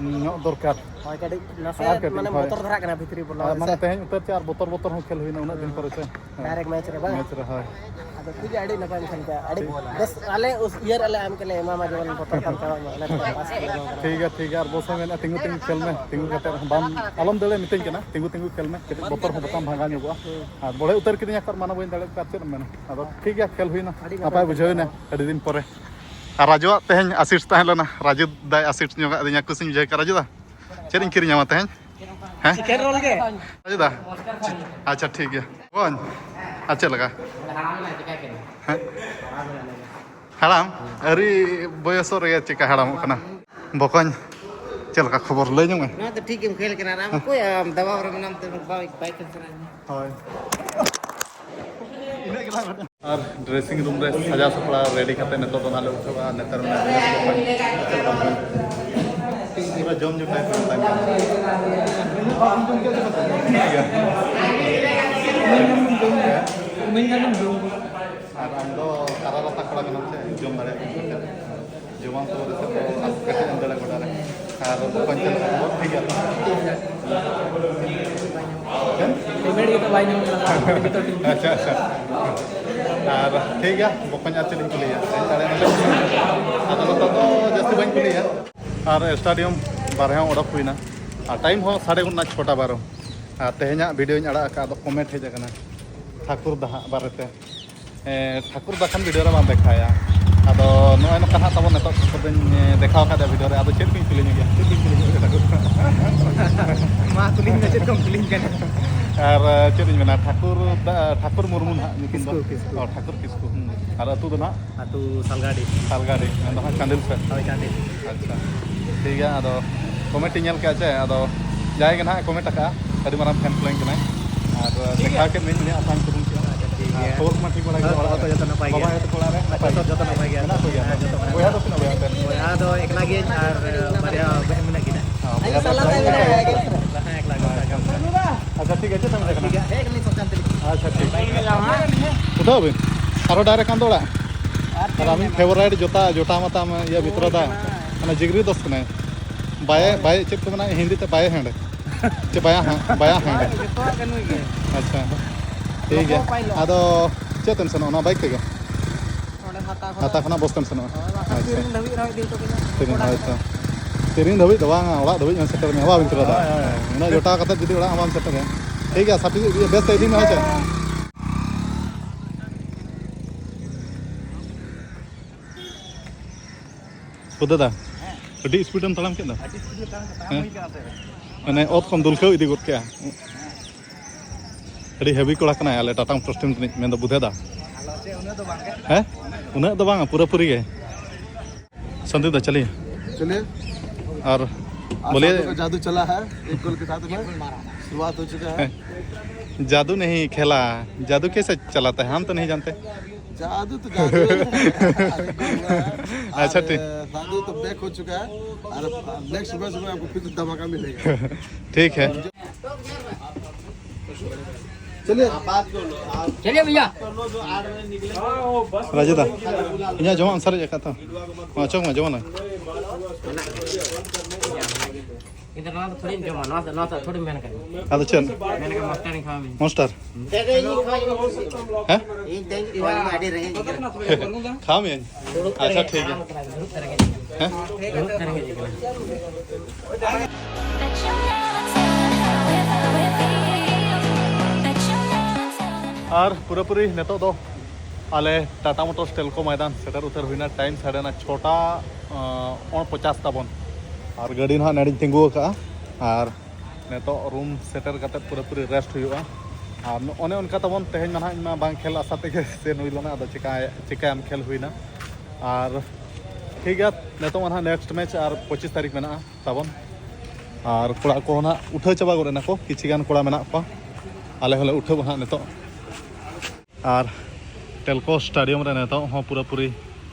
ᱧᱚᱜ ᱫᱚᱨᱠᱟᱨ᱾ ᱦᱳᱭ, ᱠᱟᱹᱴᱤᱡ ᱱᱟᱥᱮ ᱟᱨ ᱠᱟᱹᱴᱤᱡ, ᱢᱟᱱᱮ ᱦᱳᱭ᱾ ᱵᱚᱛᱚᱨ ᱫᱷᱟᱨᱟᱜ ᱠᱟᱱᱟ ᱵᱷᱤᱛᱨᱤ ᱵᱚᱞᱚ ᱟᱨ ᱨᱮ ᱢᱟᱱᱮ ᱥᱮ? ᱛᱮᱦᱮᱧ ᱩᱛᱟᱹᱨ ᱪᱮ ᱟᱨ ᱵᱚᱛᱚᱨ ᱵᱚᱛᱚᱨ ᱦᱚᱸ ᱠᱷᱮᱞ ᱦᱩᱭᱱᱟ ᱩᱱᱟᱹᱜ ᱫᱤᱱ ᱯᱚᱨᱮ ᱥᱮ᱾ ᱦᱮᱸ᱾ Direct match ᱨᱮ ᱵᱟᱝ? Match ᱨᱮ, ᱦᱳᱭ᱾ ᱟᱫᱚ ᱴᱷᱤᱠ ᱜᱮᱭᱟ, ᱟᱹᱰᱤ ᱱᱟᱯᱟᱭᱮᱢ ᱠᱷᱮᱞ ᱠᱮᱜᱼᱟ᱾ ᱟᱹᱰᱤ ᱴᱷᱤᱠ᱾ ᱵᱮᱥ, ᱟᱞᱮ ᱩᱥ-, ᱩᱭᱦᱟᱹᱨ ᱟᱞᱮ ᱟᱢ ᱜᱮᱞᱮ ᱮᱢᱟᱢᱟ, ᱡᱮᱢᱚᱱ ᱵᱚᱛᱚᱨ ᱠᱟᱱ ᱛᱟᱢᱟ, ᱟᱞᱮ ᱫᱚ ᱯᱟᱥ ᱠᱚᱞᱮ ᱮᱢᱟᱢ ᱠᱟᱱᱟ᱾ ᱴᱷᱤᱠ ᱜᱮᱭᱟ, ᱴᱷᱤᱠ ᱜᱮᱭᱟ᱾ ᱟᱨ ᱵᱚᱥ ᱦᱚᱸ ᱢᱮᱱᱟ, "ᱛᱤᱸᱜᱩ, ᱛᱤᱸᱜᱩ ᱠᱷᱮᱞ ᱢᱮ, ᱛᱤᱸᱜᱩ ᱠᱟᱛᱮ ᱵᱟᱢ, ᱟᱞᱚᱢ ᱫᱟᱹᱲᱟ", ᱢᱤᱛᱟᱹᱧ ᱠᱟᱱᱟ, "ᱛᱤᱸᱜᱩ, ᱛᱤᱸᱜᱩ ᱠᱷᱮᱞ ᱢᱮ, ᱠᱟᱹᱴᱤᱡ ᱵᱚᱛᱚᱨ ᱦᱚᱸ ᱵᱟᱛᱟᱢ ᱵᱷᱟᱜᱟᱣ ᱧᱚᱜᱚᱜᱼᱟ᱾" ᱦᱩᱸ᱾ ᱟᱨ ᱵᱚᱲᱦᱮ ᱩᱛᱟᱹᱨ ᱠᱤᱫᱤᱧᱟ, ᱟᱨ ᱢᱟᱱᱟ ᱵᱟᱹᱧ ᱫᱟᱲᱮᱭᱟᱜ ᱠᱟᱱᱟ, ᱟᱨ ᱪᱮᱫ ᱮᱢ ᱢᱮᱱᱟ? ᱟᱫᱚ ᱴᱷᱤᱠ ᱜᱮᱭᱟ, ᱠᱷᱮᱞ ᱦᱩᱭᱱᱟ, ᱟᱹᱰᱤ ᱱᱟᱯᱟᱭ ᱱᱟᱯᱟᱭ ᱵᱩᱡᱷᱟᱹᱣ ᱠᱷᱮᱞ ᱮᱱᱟ, ᱠᱟᱱᱟ᱾ ᱟᱹᱰᱤ ᱫᱤᱱ ᱯᱚᱨᱮ᱾ ᱟᱨ ᱨᱟᱡᱩᱣᱟᱜ ᱛᱮᱦᱮᱧ assist ᱛᱟᱦᱮᱸ ᱞᱮᱱᱟ, ᱨᱟᱡᱩ ᱫᱟᱭ assist ᱧᱚᱜ ᱟᱹᱫᱤᱧᱟ, ᱠᱩᱥᱤᱧ ᱵᱩᱡᱷᱟᱹᱣ ᱠᱮᱫᱟ᱾ ᱨᱟᱡᱩ ᱫᱟ, ᱪᱮᱫ ᱤᱧ ᱠᱤᱨᱤᱧᱟᱢᱟ ᱛᱮᱦᱮᱧ? ᱦᱮᱸ? Chicken roll ᱜᱮ᱾ ᱪᱮᱫᱟᱜ? ᱟᱪᱪᱷᱟ, ᱴᱷᱤᱠ ᱜᱮᱭᱟ᱾ ᱵᱚᱠᱚᱧ, ᱟᱨ ᱪᱮᱫ ᱞᱮᱠᱟ? ᱦᱮᱸ? ᱦᱟᱲᱟᱢ? ᱟᱹᱣᱨᱤ ᱵᱚᱭᱚᱥᱚᱜ ᱨᱮᱜᱮ ᱪᱮᱠᱟ ᱦᱟᱲᱟᱢᱚᱜ ᱠᱟᱱᱟ? ᱵᱚᱠᱚᱧ, ᱪᱮᱫ ᱞᱮᱠᱟ ᱠᱷᱚᱵᱚᱨ ᱞᱟᱹᱭ ᱧᱚᱜ ᱢᱮ? ᱱᱚᱣᱟ ᱫᱚ ᱴᱷᱤᱠ ᱜᱮᱢ ᱠᱷᱮᱞ ᱠᱟᱱᱟ, ᱟᱨ ᱟᱢ ᱚᱠᱚᱭ, ᱟᱢ ᱫᱟᱵᱟᱣ ᱨᱮ ᱢᱮᱱᱟᱢ ᱛᱮ ᱵᱟᱭ, ᱵᱟᱭ ᱠᱷᱮᱞ ᱥᱟᱱᱟᱭᱮᱫ ᱢᱮᱭᱟ? ᱦᱳᱭ᱾ ᱟᱨ dressing room ᱨᱮ ᱥᱟᱡᱟᱣ ᱥᱟᱯᱲᱟᱣ ready ᱠᱟᱛᱮ ᱱᱤᱛᱚᱜ ᱫᱚ ᱱᱟᱦᱟᱜ ᱞᱮ ᱩᱴᱷᱟᱹᱣᱟ᱾ ᱱᱮᱛᱟᱨ ᱢᱮᱱᱟᱜ ᱞᱮᱭᱟ ᱯᱩᱨᱟᱹ ᱡᱚᱢ ᱧᱩ time ᱨᱮ ᱛᱟᱦᱮᱱ ᱠᱟᱱᱟ᱾ ᱴᱷᱤᱠ ᱜᱮᱭᱟ᱾ ᱟᱨ ᱟᱢ ᱫᱚ ᱠᱟᱨᱟ ᱨᱟᱛᱟ ᱠᱚᱲᱟ ᱠᱟᱱᱟᱢ ᱥᱮ? ᱡᱚᱢ ᱫᱟᱲᱮᱭᱟᱜ ᱠᱟᱱᱟᱢ ᱥᱮ? ᱡᱚᱢᱟᱢ ᱛᱚ ᱨᱮᱥᱮ ᱫᱚ ᱟᱨ ᱠᱟᱹᱴᱤᱡ ᱮᱢ ᱫᱟᱲᱮ ᱜᱚᱰᱟ ᱨᱮ᱾ ᱟᱨ ᱵᱚᱠᱚᱧ ᱪᱮᱫ ᱞᱮᱠᱟ ᱠᱷᱚᱵᱚᱨ? ᱴᱷᱤᱠ ᱜᱮᱭᱟ ᱛᱚ? ᱦᱮᱸ? Payment ᱜᱮᱛᱚ ᱵᱟᱭ ᱧᱟᱢ ᱠᱟᱱᱟ᱾ ᱟᱪᱪᱷᱟ, ᱟᱪᱪᱷᱟ᱾ ᱟᱨ ᱴᱷᱤᱠ ᱜᱮᱭᱟ, ᱵᱚᱠᱚᱧ ᱟᱨ ᱪᱮᱫ ᱤᱧ ᱠᱩᱞᱤᱭᱟ? ᱟᱫᱚ ᱱᱤᱛᱚᱜ ᱫᱚ ᱡᱟᱹᱥᱛᱤ ᱵᱟᱹᱧ ᱠᱩᱞᱤᱭᱟ᱾ ᱟᱨ stadium ᱵᱟᱨᱦᱮ ᱦᱚᱸ ᱚᱰᱚᱠ ᱦᱩᱭᱱᱟ᱾ ᱟᱨ time ᱦᱚᱸ ᱥᱟᱰᱮ ᱜᱚᱫ ᱮᱱᱟ ᱪᱷᱚᱴᱟ ᱵᱟᱨᱚ᱾ ᱟᱨ ᱛᱮᱦᱮᱧᱟᱜ video ᱧ ᱟᱲᱟᱜ ᱟᱠᱟᱫ, ᱟᱫᱚ comment ᱦᱮᱡ ᱟᱠᱟᱱᱟ ᱴᱷᱟᱹᱠᱩᱨ ᱫᱟ ᱦᱟᱸᱜ ᱵᱟᱨᱮᱛᱮ᱾ ᱮᱸ, ᱴᱷᱟᱹᱠᱩᱨ ᱫᱟ ᱠᱷᱟᱱ video ᱨᱮ ᱵᱟᱢ ᱫᱮᱠᱷᱟᱣᱮᱭᱟ᱾ ᱟᱫᱚ ᱱᱚᱜᱼᱚᱭ ᱱᱚᱝᱠᱟ ᱦᱟᱸᱜ ᱛᱟᱵᱚᱱ ᱱᱤᱛᱚᱜ ᱴᱷᱟᱹᱠᱩᱨ ᱫᱟᱧ, ᱮᱸ, ᱫᱮᱠᱷᱟᱣ ᱟᱠᱟᱫᱮᱭᱟ video ᱨᱮ᱾ ᱟᱫᱚ ᱪᱮᱫ ᱠᱚᱧ ᱠᱩᱞᱤ ᱧᱚᱜᱮᱭᱟ? ᱪᱮᱫ ᱠᱚᱧ ᱠᱩᱞᱤ ᱧᱚᱜᱮᱭᱟ ᱴᱷᱟᱹᱠᱩᱨ? ᱢᱟ ᱠᱩᱞᱤᱧ ᱢᱮ, ᱪᱮᱫ ᱠᱚᱢ ᱠᱩᱞᱤᱧ ᱠᱟᱱᱟ? ᱟᱨ, ᱮᱸ, ᱪᱮᱫ ᱤᱧ ᱢᱮᱱᱟ, ᱴᱷᱟᱹᱠᱩᱨ ᱫᱟ, ᱴᱷᱟᱹᱠᱩᱨ ᱢᱩᱨᱢᱩ ᱱᱟᱦᱟᱜ ᱧᱩᱛᱩᱢ ᱫᱚ? ᱠᱤᱥᱠᱩ, ᱠᱤᱥᱠᱩ᱾ ᱚ, ᱴᱷᱟᱹᱠᱩᱨ ᱠᱤᱥᱠᱩ᱾ ᱦᱩᱸ᱾ ᱟᱨ ᱟᱹᱛᱩ ᱫᱚ ᱱᱟᱦᱟᱜ? ᱟᱹᱛᱩ ᱥᱟᱞᱜᱟᱰᱤ᱾ ᱥᱟᱞᱜᱟᱰᱤ, ᱢᱮᱱᱫᱚ ᱦᱟᱸᱜ ᱪᱟᱸᱫᱤᱞ ᱥᱮᱫ? ᱦᱳᱭ, ᱪᱟᱸᱫᱤᱞ᱾ ᱟᱪᱪᱷᱟ, ᱴᱷᱤᱠ ᱜᱮᱭᱟ᱾ ᱟᱫᱚ comment ᱤᱧ ᱧᱮᱞ ᱠᱮᱜᱼᱟ ᱪᱮ, ᱟᱫᱚ ᱡᱟᱦᱟᱸᱭ ᱜᱮ ᱱᱟᱦᱟᱜ comment ᱟᱠᱟᱫᱼᱟ, ᱟᱹᱰᱤ ᱢᱟᱨᱟᱝ fan following ᱠᱟᱱᱟᱭ᱾ ᱟᱨ ᱴᱷᱤᱠ ᱜᱮᱭᱟ᱾ ᱫᱮᱠᱷᱟᱣ ᱠᱮᱫ ᱢᱮᱧ ᱩᱱᱤᱭᱟᱜ ᱟᱥᱟᱧ ᱯᱩᱨᱩᱱ ᱠᱮᱜᱼᱟ᱾ ᱟᱪᱪᱷᱟ, ᱴᱷᱤᱠ ᱟᱨ ᱜᱮᱭᱟ᱾ ᱠᱷᱚᱵᱚᱨ ᱠᱚᱢᱟ ᱴᱷᱤᱠ ᱵᱟᱲᱟ ᱜᱮ, ᱦᱳᱭ, ᱚᱲᱟᱜ ᱠᱷᱚᱵᱚᱨ ᱨᱮ? ᱠᱚ ᱡᱚᱛᱚ ᱱᱟᱯᱟᱭ ᱜᱮᱭᱟ᱾ ᱵᱟᱵᱟ ᱟᱭᱳ ᱛᱟᱠᱚ ᱚᱲᱟᱜ ᱨᱮ ᱱᱟᱯᱟᱭ ᱜᱮᱭᱟ᱾ ᱡᱚᱛᱚ ᱠᱚ ᱱᱟᱯᱟᱭ ᱜᱮᱭᱟ᱾ ᱵᱚᱭᱦᱟ ᱫᱚ ᱛᱤᱱᱟᱹᱜ ᱵᱚᱭᱦᱟ ᱟᱯᱮ? ᱵᱚᱭᱦᱟ ᱫᱚ ᱮᱠᱞᱟ ᱜᱮᱭᱟᱧ ᱟᱨ ᱵᱟᱨᱭᱟ ᱵᱚᱭᱦᱟ ᱢᱮᱱᱟᱜ ᱠᱤᱱᱟ᱾ ᱦᱮᱸ, ᱵᱚᱭᱦᱟ ᱫᱚ ᱮᱠᱞᱟ ᱜᱮ᱾ ᱦᱮᱸ, ᱮᱠᱞᱟ ᱜᱮ᱾ ᱟᱪᱪᱷᱟ, ᱴᱷᱤᱠ ᱟᱪᱷᱮ, ᱛᱟᱦᱚᱞᱮ ᱠᱟᱱᱟ᱾ ᱴᱷᱤᱠ ᱜᱮᱭᱟ, ᱦᱮᱡ ᱠᱟᱱᱟᱞᱤᱧ ᱥᱚᱵ ᱥᱟᱱᱛᱤ᱾ ᱟᱪᱪᱷᱟ, ᱴᱷᱤᱠ᱾ ᱩᱴᱷᱟᱹᱣ ᱵᱤᱱ᱾ ᱟᱨᱚ direct ᱟᱢ ᱫᱚ ᱚᱲᱟᱜ᱾ ᱟᱨ ᱟᱨ ᱟᱢᱤᱡ favourite ᱡᱚᱴᱟ, ᱡᱚᱴᱟ ᱢᱟᱛᱟᱢ ᱤᱭᱟᱹ ᱢᱤᱛᱨᱚ ᱫᱟ᱾ ᱚᱱᱟ ᱡᱤᱜᱽᱨᱤ ᱫᱚᱥ ᱠᱟᱱᱟᱭ᱾ ᱵᱟᱭᱮ, ᱦᱳᱭ᱾ ᱵᱟᱭᱮ ᱪᱮᱫ ᱠᱚ ᱢᱮᱱᱟ ᱦᱤᱱᱫᱤ ᱛᱮ ᱵᱟᱭᱮ ᱦᱮᱸᱰ᱾ ᱪᱮ ᱵᱟᱭᱟ ᱦᱮᱸᱰ, ᱵᱟᱭᱟ ᱦᱮᱸᱰ᱾ ᱡᱚᱛᱚᱣᱟᱜ ᱜᱮ ᱱᱩᱭ ᱜᱮ᱾ ᱟᱪᱪᱷᱟ᱾ ᱴᱷᱤᱠ ᱜᱮᱭᱟ᱾ ᱞᱚᱠᱚ ᱯᱟᱭᱞᱚᱴ᱾ ᱟᱫᱚ ᱪᱮᱫ ᱛᱮᱢ ᱥᱮᱱᱚᱜᱼᱟ, ᱚᱱᱟ bike ᱛᱮᱜᱮ? ᱱᱚᱰᱮ ᱦᱟᱛᱟ ᱠᱷᱚᱱᱟᱜ᱾ ᱦᱟᱛᱟ ᱠᱷᱚᱱᱟᱜ ᱵᱚᱥ ᱛᱮᱢ ᱥᱮᱱᱚᱜᱼᱟ? ᱦᱳᱭ, ᱵᱟᱠᱷᱟᱱ ᱟᱪᱪᱷᱟ᱾ ᱛᱤᱨᱤᱝ ᱫᱷᱟᱹᱵᱤᱡ ᱨᱮᱦᱚᱸ ᱤᱫᱤ ᱦᱚᱴᱚ ᱠᱟᱹᱧᱟ᱾ ᱛᱤᱨᱤᱝ, ᱚᱲᱟᱜ ᱦᱳᱭ ᱛᱚ᱾ ᱛᱤᱨᱤᱝ ᱫᱷᱟᱹᱵᱤᱡ ᱫᱚ ᱵᱟᱝᱟ, ᱚᱲᱟᱜ ᱫᱷᱟᱹᱵᱤᱡ ᱦᱚᱸ ᱥᱮᱴᱮᱨ ᱢᱮᱭᱟ, ᱵᱟᱝ ᱵᱤᱱ ᱛᱚᱨᱟ ᱫᱟ? ᱦᱳᱭ, ᱦᱳᱭ᱾ ᱩᱱᱟᱹᱜ ᱡᱚᱴᱟᱣ ᱠᱟᱛᱮ ᱡᱩᱫᱤ ᱚᱲᱟᱜ ᱦᱚᱸ ᱵᱟᱢ ᱥᱮᱴᱮᱨᱟ᱾ ᱴᱷᱤᱠ ᱜᱮᱭᱟ, ᱥᱟᱯᱤ ᱵᱮᱥ ᱛᱮ ᱤᱫᱤ ᱢᱮ, ᱦᱳᱭ ᱥᱮ? ᱚ ᱫᱟᱫᱟ, ᱦᱮᱸ᱾ ᱟᱹᱰᱤ speed ᱮᱢ ᱛᱟᱲᱟᱢ ᱠᱮᱫ ᱫᱚ? ᱟᱹᱰᱤ speed ᱮ ᱛᱟᱲᱟᱢ ᱠᱮᱫᱟ, ᱛᱟᱲᱟᱢ ᱦᱮᱸ? ᱦᱩᱭ ᱠᱟᱱᱟ ᱛᱮ᱾ ᱢᱟᱱᱮ ᱚᱛ ᱠᱷᱚᱱ ᱫᱩᱞᱠᱟᱹᱣ ᱤᱫᱤ ᱜᱚᱫ ᱠᱮᱜᱼᱟ᱾ ᱟᱹᱰᱤ heavy ᱠᱚᱲᱟ ᱠᱟᱱᱟᱭ ᱟᱞᱮ ᱴᱟᱴᱟ ᱢᱳᱴᱚᱨᱥ team ᱨᱤᱱᱤᱡ, ᱢᱮᱱᱫᱚ ᱵᱩᱫᱷᱮ ᱫᱟ᱾ ᱟᱞᱚ ᱪᱮ, ᱩᱱᱟᱹᱜ ᱫᱚ ᱵᱟᱝ ᱜᱮ᱾ ᱦᱮᱸ? ᱩᱱᱟᱹᱜ ᱫᱚ ᱵᱟᱝᱟ, ᱯᱩᱨᱟᱹᱯᱩᱨᱤ ᱜᱮ᱾ ᱥᱟᱱᱫᱤᱯ ᱫᱟ, ᱪᱟᱞᱤᱭᱮ᱾ ᱪᱟᱞᱤᱭᱮ᱾ ᱟᱨ ᱟᱨ ᱵᱚᱞᱮ ᱥᱟᱱᱫᱤᱯ ᱠᱟ ᱡᱟᱫᱩ ᱪᱟᱞᱟ ᱦᱟᱭ, ᱮᱠ ᱜᱳᱞ ᱠᱮ ᱥᱟᱛᱷ ᱢᱮ ᱥᱩᱨᱩᱣᱟᱛ ᱦᱳ ᱪᱩᱠᱟ ᱦᱟᱭ᱾ ᱦᱮᱸ᱾ जादू नहीं खेला, जादू कैसे चलाता है, हम तो नहीं जानते। जादू तो जादू है। अरे गोलू है। अच्छा, और, ठीक। जादू तो बैक हो चुका है। और नेक्स्ट सुबह सुबह आपको फिर धमाका मिलेगा। ठीक है। चलिए। चलिए भैया। राजू दा, ᱤᱧᱟᱹᱜ ᱡᱚᱢᱟᱜ ᱮᱢ ᱥᱟᱨᱮᱡ ᱟᱠᱟᱫ ᱛᱚ? ᱚᱪᱚᱜ ᱢᱮ, ᱡᱚᱢᱟᱜ ᱞᱟᱝ᱾ ᱤᱧ ᱫᱚ ᱱᱚᱣᱟ ᱫᱚ ᱛᱷᱚᱲᱤᱧ ᱡᱚᱢᱟ, ᱱᱚᱣᱟ ᱫᱚ, ᱱᱚᱣᱟ ᱫᱚ ᱛᱷᱚᱲᱤᱧ ᱢᱮᱱ ᱠᱟᱜ᱾ ᱟᱫᱚ ᱪᱮᱫ? ᱢᱮᱱ ᱠᱟᱜ ᱢᱚᱥᱴᱟᱨᱤᱧ ᱠᱷᱟᱣᱟ ᱢᱮ᱾ ᱢᱚᱥᱴᱟᱨ? ᱦᱮᱸ? ᱤᱧ ᱛᱮᱦᱮᱧ ᱠᱷᱟᱣᱟ ᱢᱮ, ᱟᱹᱰᱤ ᱨᱮᱸᱜᱮᱡ ᱜᱮ ᱠᱟᱱᱟ᱾ ᱠᱷᱟᱣᱟ ᱢᱤᱭᱟᱹᱧ᱾ ᱟᱪᱪᱷᱟ, ᱴᱷᱤᱠ ᱜᱮᱭᱟ᱾ ᱦᱮᱸ? ᱫᱩᱲᱩᱵ ᱛᱮ ᱨᱮᱸᱜᱮᱡ ᱜᱮ ᱠᱟᱱᱟ᱾ ᱟᱨ ᱯᱩᱨᱟᱹᱯᱩᱨᱤ ᱱᱤᱛᱚᱜ ᱫᱚ ᱟᱞᱮ ᱴᱟᱴᱟ ᱢᱳᱴᱚᱨᱥ ᱴᱮᱞᱠᱳ ᱢᱚᱭᱫᱟᱱ ᱥᱮᱴᱮᱨ ᱩᱛᱟᱹᱨ ᱦᱩᱭᱱᱟ᱾ ᱴᱟᱭᱤᱢ ᱥᱟᱲᱮ ᱱᱚ, ᱪᱷᱚᱴᱟ, ᱟᱸ, ᱯᱚᱧᱪᱟᱥ ᱛᱟᱵᱚᱱ᱾ ᱟᱨ ᱜᱟᱹᱰᱤ ᱱᱟᱦᱟᱜ ᱱᱚᱰᱮᱧ ᱛᱤᱸᱜᱩ ᱟᱠᱟᱫᱼᱟ᱾ ᱟᱨ ᱱᱤᱛᱚᱜ ᱨᱩᱢ ᱥᱮᱴᱮᱨ ᱠᱟᱛᱮ ᱯᱩᱨᱟᱹᱯᱩᱨᱤ ᱨᱮᱥᱴ ᱦᱩᱭᱩᱜᱼᱟ᱾ ᱟᱨ ᱚᱱᱮ ᱚᱱᱠᱟ ᱛᱟᱵᱚᱱ ᱛᱮᱦᱮᱧ ᱢᱟ ᱱᱟᱦᱟᱜ ᱤᱧ ᱢᱟ ᱵᱟᱝ ᱠᱷᱮᱞ ᱟᱥᱟ ᱛᱮᱜᱮ ᱥᱮᱱ ᱦᱩᱭ ᱞᱮᱱᱟ᱾ ᱟᱫᱚ ᱪᱤᱠᱟᱹᱭ-, ᱪᱤᱠᱟᱹᱭᱟᱢ, ᱠᱷᱮᱞ ᱦᱩᱭᱱᱟ᱾ ᱟᱨ ᱴᱷᱤᱠ ᱜᱮᱭᱟ, ᱱᱤᱛᱚᱜ ᱢᱟ ᱱᱟᱦᱟᱜ ᱱᱮᱠᱥᱴ ᱢᱮᱪ ᱟᱨ ᱯᱚᱸᱪᱤᱥ ᱛᱟᱹᱨᱤᱠᱷ ᱢᱮᱱᱟᱜᱼᱟ ᱛᱟᱵᱚᱱ᱾ ᱟᱨ ᱠᱚᱲᱟ ᱠᱚ ᱱᱟᱦᱟᱜ ᱩᱴᱷᱟᱹᱣ ᱪᱟᱵᱟ ᱜᱚᱫ ᱮᱱᱟ ᱠᱚ, ᱠᱤᱪᱷᱤ ᱜᱟᱱ ᱠᱚᱲᱟ ᱢᱮᱱᱟᱜ ᱠᱚᱣᱟ᱾ ᱟᱞᱮ ᱦᱚᱸᱞᱮ ᱩᱴᱷᱟᱹᱣᱟ ᱱᱟᱦᱟᱜ ᱱᱤᱛᱚᱜ᱾ ᱟᱨ ᱴᱮᱞᱠᱳ ᱥᱴᱮᱰᱤᱭᱟᱢ ᱨᱮ ᱱᱤᱛᱚᱜ ᱦᱚᱸ ᱯᱩᱨᱟᱹᱯᱩᱨᱤ